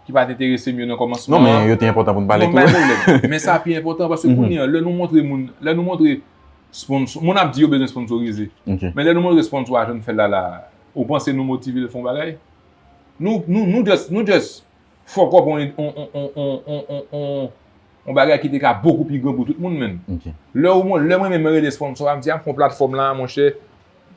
ki pa t enterese m yo nan kòmansman an. Non, men yo te enpòtan pou n pale tou. Non, pa gen pwoblèm. Men sa pi enpòtan, paske kounye a, lè nou montre moun, lè nou montre sponsor, moun ap di yo bezwen sponsorize. Men lè nou montre sponsor a jan n fè l la, la, ou panse nou motive l fè yon bagay? Nou, nou, nou just, nou just fuck up on, on, on bagay ki te ka bokou pi gran pou tout moun, menm. Lè ou, lè mwen menm mwen rele sponsor a, m di, a, m fè yon platfòm la, monchè,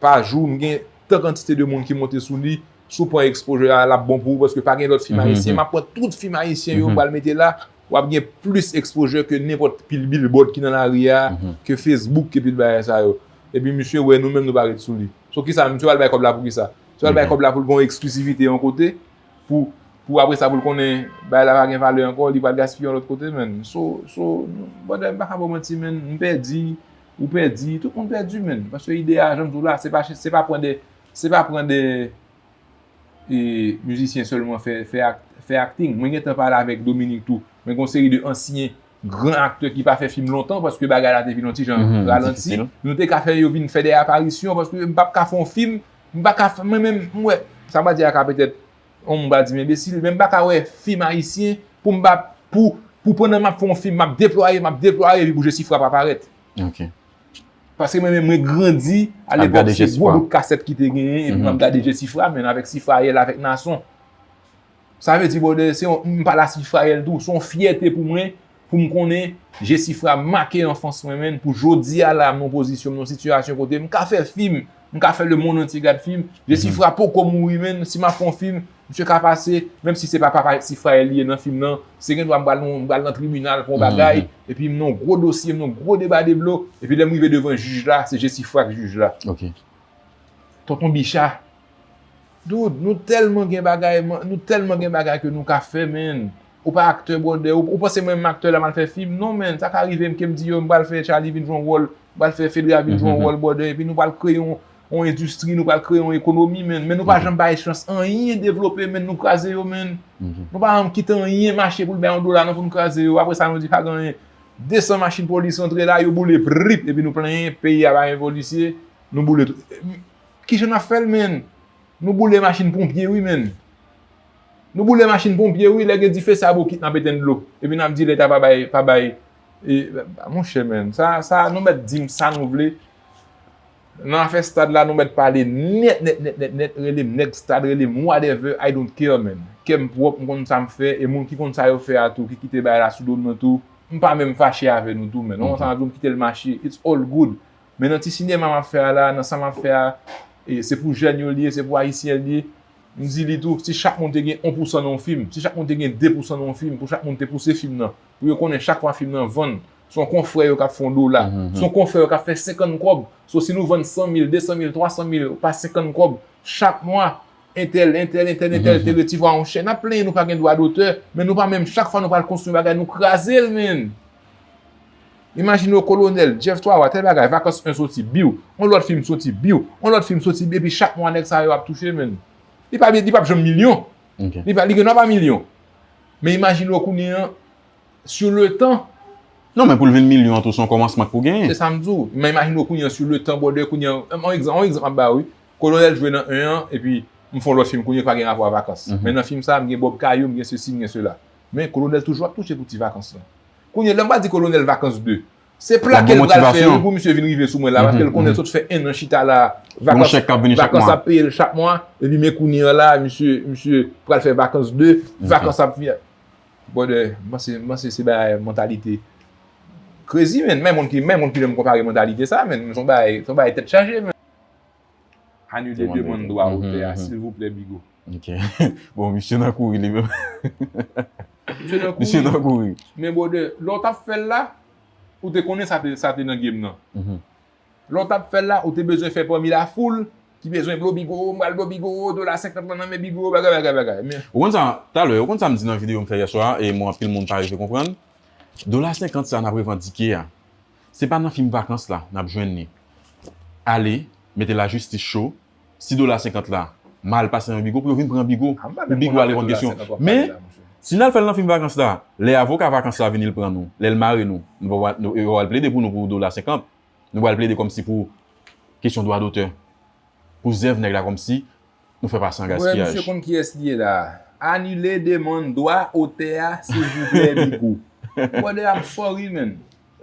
pa jou, m gen tan kantite de moun ki monte sou li, si w pran exposure a, l ap bon pou ou, paske pa gen lòt fim ayisyen, m ap pran tout fim ayisyen yo, m pral mete la, w ap gen plis exposure ke nenpòt pil billboard ki nan lari a, ke Facebook, ke pil bagay sa yo. Epi misye wè nou menm nou pa ret sou li. So kisa, misye pral bay kòb la pou kisa? Misye pral bay kòb la pou l gen yon eksklizivite yon kote, pou, pou apre sa pou l konnen bagay la pa gen valè ankò, li pral gaspiye yon lòt kote, menm. So, so, brother, m pa ka ba w manti, menm, m pèdi, ou pèdi, tout moun pèdi, menm. Paske ide a, jan m di w la, se pa, se pa pran de, se pa pran de, e, mizisyen sèlman fè, fè ak-, fè acting. Mwen gentan pale avèk Dominique tou. Mwen gen yon seri de ansyen gran aktè ki pa fè fim lontan paske bagay la te vin yon ti jan ralanti. Nou te ka fè yo vin fè de aparisyon paske m p ap ka fè yon fim, m pa ka fè, mwen menm, m wè, sa m pral di a ka petèt, yon moun pral di m enbesil, men m pa ka wè fim ayisyen pou m pa, pou, pou pandan m ap fè yon fim, m ap deplwaye, m ap deplwaye, epi pou Jesifra pa parèt. Ok. Paske mwen menm, mwen grandi alepòk se gwo bout kasèt ki te genyen, epi m ap gade Jesifra, men avèk Sifrayèl, avèk Nason. Sa vle di, brother, se yon, m pale a Sifrayèl tou, se yon fyète pou mwen, pou m konnen Jesifra make anfans mwen, menm, pou jodi a la, m nan pozisyon, m nan sitiyasyon kote m ka fè fim, m ka fè lemonn antye gad fim. Jesifra poko mouri, menm, si m ap fè yon fim, misye ka pase, menm si se pa papa Sifrayèl li ye nan fim nan, se gen dwa m pral nan, m pral nan tribinal pou yon bagay, epi m nan yon gwo dosye, m nan yon gwo deba deblo, epi lè m rive devan jij la, se Jesifra k jij la. Ok. Tonton Bicha. Dude, nou tèlman gen bagay, man, nou tèlman gen bagay ke nou ka fè, man. Ou pa aktè, brother. Ou, ou panse mwen menm aktè la m al fè fim? Non, man. Sa ka rive m ke m di yo, m pral fè Charly vin jwe yon wòl, m pral fè Fedra vin jwe yon wòl, brother. Epi nou pral kreye yon, yon endistri, nou pral kreye yon ekonomi, man. Men nou pa janm bay chans anyen devlope, man. Nou kraze yo, man. Nou pa janm kite anyen mache pou l bay yon dola, non, pou nou kraze yo. Apre sa, nou di pa gen anyen. Desan machin polis rantre la, yo boule, prip, epi nou plenyen, peyi a pa gen polisye, nou boule tout. Kijan n ap fè l, man? Nou boule machin ponpye, wi, man. Nou boule machin ponpye, wi, lè gen dife, sa bokit n ap etenn dlo. Epi n ap di Leta pa bay, pa bay. E, monchè, man, sa, sa, nou mèt di m sa nou vle. Nan afè stad la, nou mèt pale nèt, nèt, nèt, nèt, nèt. Rele m nèg stad, rele m whatever, I don't care, man. Kè m pwòp, m konn sa m fè, e moun ki konn sa yo fè a tou, ki kite bagay la sou do m nan tou, m pa menm fache avè nou tou, man. Non, sa m ap di w, m kite l mache, it's all good. Men nan ti sinema m ap fè a la, nan sa m ap fè a, e se pou jèn yo l ye, se pou ayisyen l ye. M di li tou, si chak moun te gen yon pousan nan yon fim, si chak moun te gen de pousan nan yon fim, pou chak moun te pouse fim nan, pou yo konnen chak fwa fim nan vann, se yon konfrè yo k ap fè yon dola, se yon konfrè yo k ap fè senkant kòb. So, si nou vann san mil, de san mil, twa san mil, pa senkant kòb, chak mwa, entèl, entèl, entèl, entèl te resevwa yon chèk. N ap plenyen nou pa gen dwa dotè, men nou pa menm, chak fwa nou pral konstwi yon bagay, nou kraze l, menn. Imajine w, Kolonèl, Jeff Twawa, tèl bagay, Vakans en soti, biw. Yon lòt fim soti, biw. Yon lòt fim soti, epi chak mwa nèg sa yo ap touche, menn. Li pa, li p ap janm milyon. Li pa, li gen dwa pa milyon. Men imajine w kounye an, sur le temps. Non, men pou l vin milyon an tou, se yon kòmansman k pou genyen. Se sa m di w. Men imajine w kounye an, sur le temps, brother, kounye an, yon egzanp, yon egzanp m ap ba w, wi. Kolonèl jwe nan en an, epi m fè yon lòt fim kounye ki pa gen rapò a Vakans. Men nan fim sa a, m gen Bob Kayou, m gen sesi, m gen sela. Men Kolonèl toujou ap touche pou ti Vakans lan. Kounye, lè m pral di Kolonèl Vakans de, se plake l pral fè wi pou misye vin rive sou mwen la, paske l konnen l sot fè en an chita la, Vakans ap peye l chak mwa, epi men kounye an la, misye, misye pral fè Vakans de, Vakans ap vin. Brother, m panse, m panse se bagay mantalite crazy, menn. Men moun ki, men moun ki menm konpare mantalite sa, menn. Se yon bagay, se yon bagay tèt chaje, menn. Anile demann dwa otè a, silvouplè, Bigo. Ok. Bon, misye nan kouri li menm. Misye nan kouri. Misye nan kouri. Men, brother, lè w t ap fè l la, ou te konnen sa te, sa te nan game nan. Lè w t ap fè l la, ou te bezwen fè pami lafoul ki bezwen blo Bigo, m pral blo Bigo, dola senkant lan nan men Bigo, bagay, bagay, bagay. Men. Ou konn sa, talè, ou konn sa m di nan videyo m fè yè swa, e mwen anpil moun pa rive konprann. Dola senkant sa n ap revandike a, se pa nan fim Vakans la n ap jwenn li. Ale, mete lajistis cho, si dola senkant la mal pase nan Bigo, pou yo vin pran Bigo, pou Bigo al reponn kesyon. Men, si n al fè l nan fim Vakans la, lè avoka Vakans la vini l pran nou, lè l mare nou, nou pral, nou, yo pral plede pou nou pou dola senkant. Nou pral plede kòmsi pou kesyon dwa dotè. Pou zèv nèg la kòmsi nou fè pase an gaspiyaj. Wè, misye konn kiyès li ye la. Anile demann dwa otè a, silvouplè, Bigo. Brother, I'm sorry, man.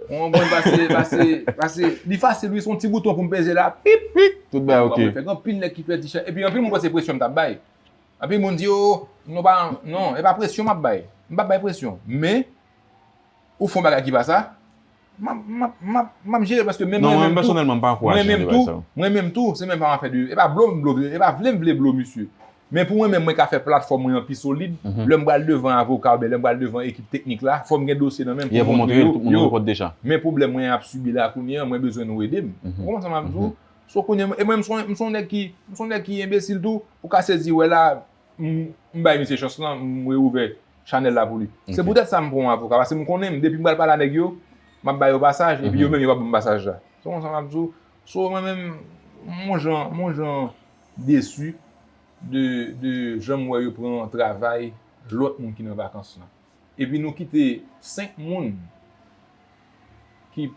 Ou konprann, pase, pase, pase, li fasil, wi, se yon ti bouton pou m peze la, pip, pip. Tout bagay ok. Fè gen anpil nèg ki pèdi chan. Epi anpil moun panse presyon m t ap bay. Anpil moun di, o, non, pa, non, e pa presyon m ap bay. M p ap bay presyon. Men, ou fè yon bagay ki pa sa, m ap, m ap, m ap, m ap jere paske menm mwen menm tou, mwen menm tou, mwen menm tou, se menm pa yon afè de, e pa blo m blo, e pa vle m vle blo misye. Men pou mwen menm, mwen ka fè platfòm mwen an pi solid, lè m pral devan avoka oubyen lè m pral devan ekip teknik la, fò m gen dosye nan men m pou m montre yo, yo, men pwoblèm mwen ap sibi la kounye an, mwen bezwen nou ede m. Ou konprann sa m ap di w? So kounye an, e mwen m se yon, m se yon nèg ki, m se yon nèg ki enbesil tou, ou ka sezi wè la, m, m bay misye chans lan, m reouvè chanèl la pou li. Se poutèt sa m pran yon avoka, paske m konnen m, depi m pral pale a nèg yo, m ap ba yo pasaj, epi yo menm yo p ap ban m pasaj la. Se konsa m ap di w. So, mwen menm, m on jan, m on jan desi de, de jan m wè yo pran travay lòt moun ki nan vakans lan. Epi nou kite senk moun ki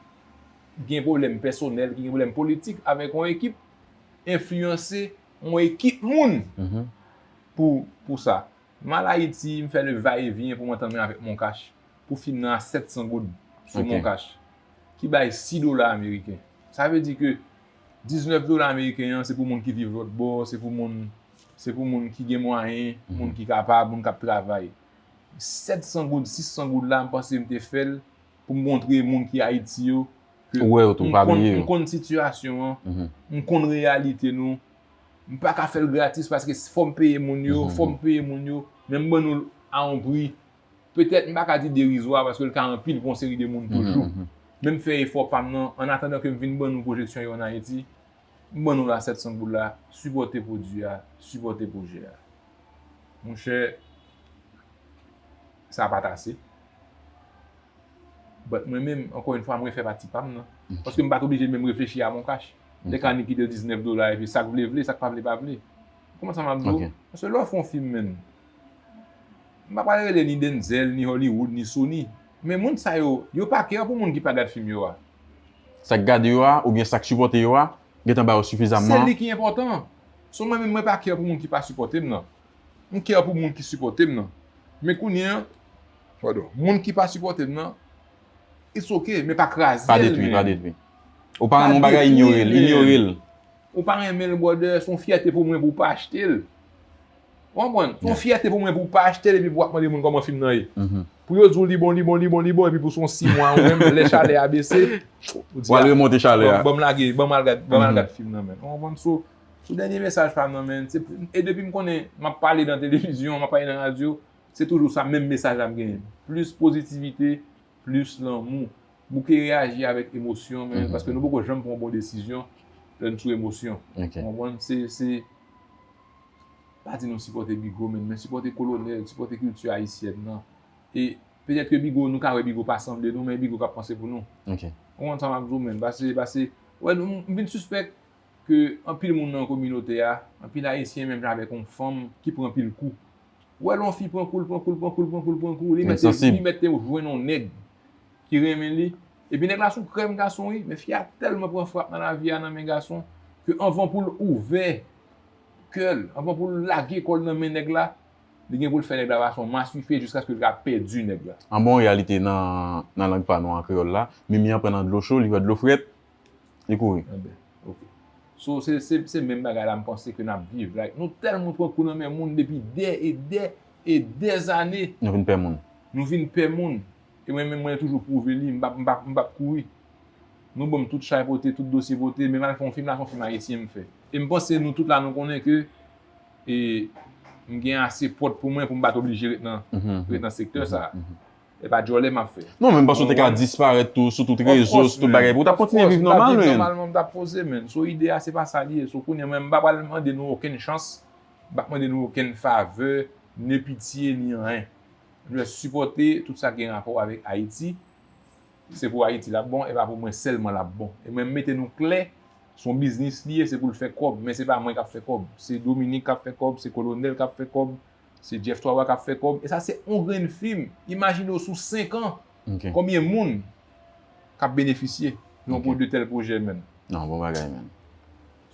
gen pwoblèm pèsonèl, ki gen pwoblèm politik avèk yon ekip, enfliyanse yon ekip moun pou, pou sa. M al Ayiti, m fè le va e vyen pou m antann mwen avèk Moncash, pou fim nan a sèt san goud sou Moncash, ki bay sis dola ameriken. Sa vle di ke diznèf dola ameriken an, se pou moun ki viv lòt bò, se pou moun, se pou moun ki gen mwayen, moun ki kapab, moun k ap travay. Sèt san goud, sis san goud la, m panse m te fè l pou m montre moun ki Ayiti yo ke m konn, m konn sitiyasyon an, m konn reyalite nou. M pa ka fè l gratis paske fò m peye moun yo, fò m peye moun yo, men m ban nou l a yon pri, petèt m pa ka di derizwa paske l ka anpil pou yon seri de moun toujou. Men m fè efò pa m nan, annatandan ke m vin ban nou pwojeksyon yo ann Ayiti, m ban nou la sèt san goud la, sipòte pwodui a, sipòte pwojè a. Monchè, sa pa t ase. But mwen menm, ankò yon fwa, mwen fè pati pa m nan. Paske m pa t oblije menm reflechi a Moncash. Te ka ni kite l diznèf dola epi sa k vle vle, sa k pa vle pa vle. Ou konprann sa m ap di w? Paske lè w fè yon fim, menn, m pa pral rele ni Denzel, ni Hollywood, ni Sony. Men moun sa yo, yo pa care pou moun ki pa gad fim yo a. Sa k gade yo a, oubyen sa k sipòte yo a, gentan ba yo sifizamman. Se li ki enpòtan. So mwen menm, mwen pa care pou moun ki pa sipòte m nan. M care pou moun ki sipòte m nan. Men kounye an, padon, moun ki pa sipòte m nan, it's ok, men pa kraze l, men. Pa detwi, pa detwi. Ou pa renmen yon bagay, inyore l, inyore l. Ou pa renmen l, brother, se yon fyète pou mwen pou w pa achte l. Ou konprann? Se yon fyète pou mwen pou w pa achte l epi pou w ap mande moun kòman fim nan ye. Pou yo di w li bon, li bon, li bon, li bon, epi pou se yon sis mwa ou menm, lè chalè a bese, ou di, a, w al remonte chalè a. Ban m lage, ban m al gad, ban m al gad fim nan, menn. Ou konprann? So, Pou dènye mesaj pa m nan, men, se, e depi m konnen m ap pale nan televizyon, m ap pale nan radyo, se toujou sa menm mesaj la m genyen. Plis pozitivite, plis lanmou. Bouke reyaji avèk emosyon, men, paske nou poko janm pran yon bon desizyon lè n sou emosyon. Ou konprann? Se, se, pa di nou sipòte Bigo, men, men sipòte Kolonèl, sipòte kilti ayisyèn nan. E petèt ke Bigo, nou ka wè Bigo pa sanble nou, men Bigo k ap panse pou nou. Ou konprann sa m ap di w, men? Pase, pase, wè, nou, m vin sispèk ke anpil moun nan kominote a, anpil Ayisyen menm jan avèk yon fanm ki pran anpil kou. Ou wè lè yon fi pran kou, l pran kou, l pran kou, l pran kou, l pran kou, li mèt te, li mèt te jwenn yon nèg ki renmen li. Epi nèg la se yon krèm gason wi, men fi a tèlman pran frap nan lavi a nan men gason, ke anvan pou l ouvè kè l, anvan pou l lage kò l nan men nèg la, li gen pou l fè nèg la pase yon maswife jiskaske l ka pèdi nèg la. An bon reyalite nan, nan lang pa nou an kreyòl la, Mimi an pran nan dlo cho, li wè dlo frèt, li kouri. Enben, ok. So, se, se, se menm bagay la m panse ke n ap viv. Like, nou tèlman pran kou nan men moun depi dè e dè e dè zane. Nou vin pè moun. Nou vin pè moun. E mwen menm, mwen toujou pwouve li, m p ap, m p ap, m p ap kouri. Nou ban m tout chay pote, tout dosye pote, men m al fè yon fim la, se yon fim ayisyen m fè. E m panse nou tout la, nou konnen ke, e, m gen ase pòt pou mwen pou m pa t oblije ret nan, ret nan sektè sa a. E pa djòlè m ap fè. Non, men m panse w te ka disparèt tou sou tout rezo, sou tout bagay. Ou t ap kontinye viv nòmal, men. Nòmalman, m t ap poze, men. So, ide a, se pa sa li ye. So, kounye a, mwen, m pa pral mande nou okenn chans, m p ap mande nou okenn favè, ni pitye, ni anyen. Nou dwe sipòte tout sa ki gen rapò avèk Ayiti. Se pou Ayiti l ap bon, e pa pou mwen sèlman l ap bon. E mwen, m mete nou klè, se yon biznis li ye, se pou l fè kòb, men se pa mwen k ap fè kòb. Se Dominique k ap fè kòb, se Kolonèl k ap fè kòb, se Jeff Twawa k ap fè kòb. E sa se yon grenn fim. Imajine w sou senk an, konbyen moun k ap benefisye nan yon pwo-, de tèl pwojè, menn. Non, bon bagay, menn.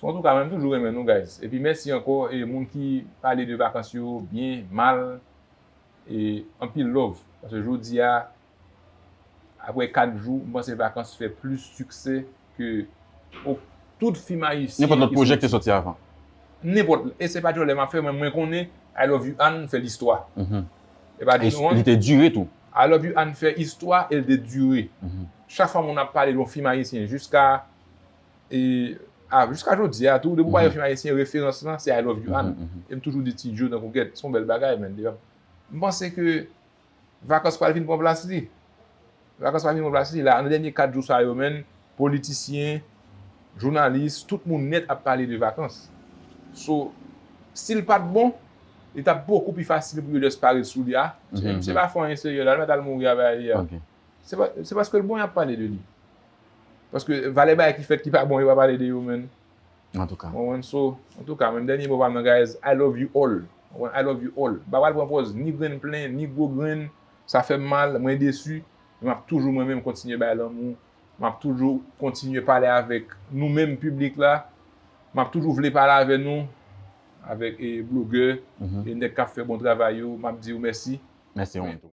So, antouka, mwen, m toujou renmen nou, guys. Epi mèsi ankò, e moun ki pale de vakans yo, byen, mal, e anpil love. Paske jodi a, apre kat jou, m panse Vakans fè plis siksè ke o-, tout fim ayisyen. Nenpòt lòt pwojè ki te soti avan. Nenpòt. E se pa djòlè m ap fè, mwen, mwen konnen I Love You Ann fè listwa. E pa di nou, li te dire tou. I Love You Ann fè istwa e l te dire. Chak fwa moun ap pale de yon fim ayisyen, jiska, e, a, jiska jodi a tou, depi w pale de yon fim ayisyen, referans lan, se I Love You Ann. E m toujou di Ti Djo, tankou, gèt, se yon bèl bagay, menn. M panse ke Vakans pral vin pran plas li. Vakans pral vin pran plas li. La, nan dènye kat jou sa yo, menn, politisyen, jounalis, tout moun nèt ap pale de Vakans. So, si l pa t bon, li t ap bokou pi fasil pou yo just parèt sou li a. Se, se pa fè anyen serye la, l mèt al mouri a bagay li a. Se pa, se paske l bon y ap pale de li. Paske valè bagay ki fèt ki pa bon, yo pa pale de yo, menn. Antouka. Ou konprann? So, antouka, menm dènye mo pa m nan, guys, I love you all. Ou konprann? I love you all. M pa pral pran pòz ni grenn plen, ni gwo grenn. Sa fè m mal, mwen desi. Men m ap toujou mwen menm kontinye bay lanmou. M ap toujou kontinye pale avèk nou menm piblik la. M ap toujou vle pale avè nou, avèk, e, blogè, e nèg k ap fè bon travay yo. M ap di yo mèsi. Mèsi, Ronto.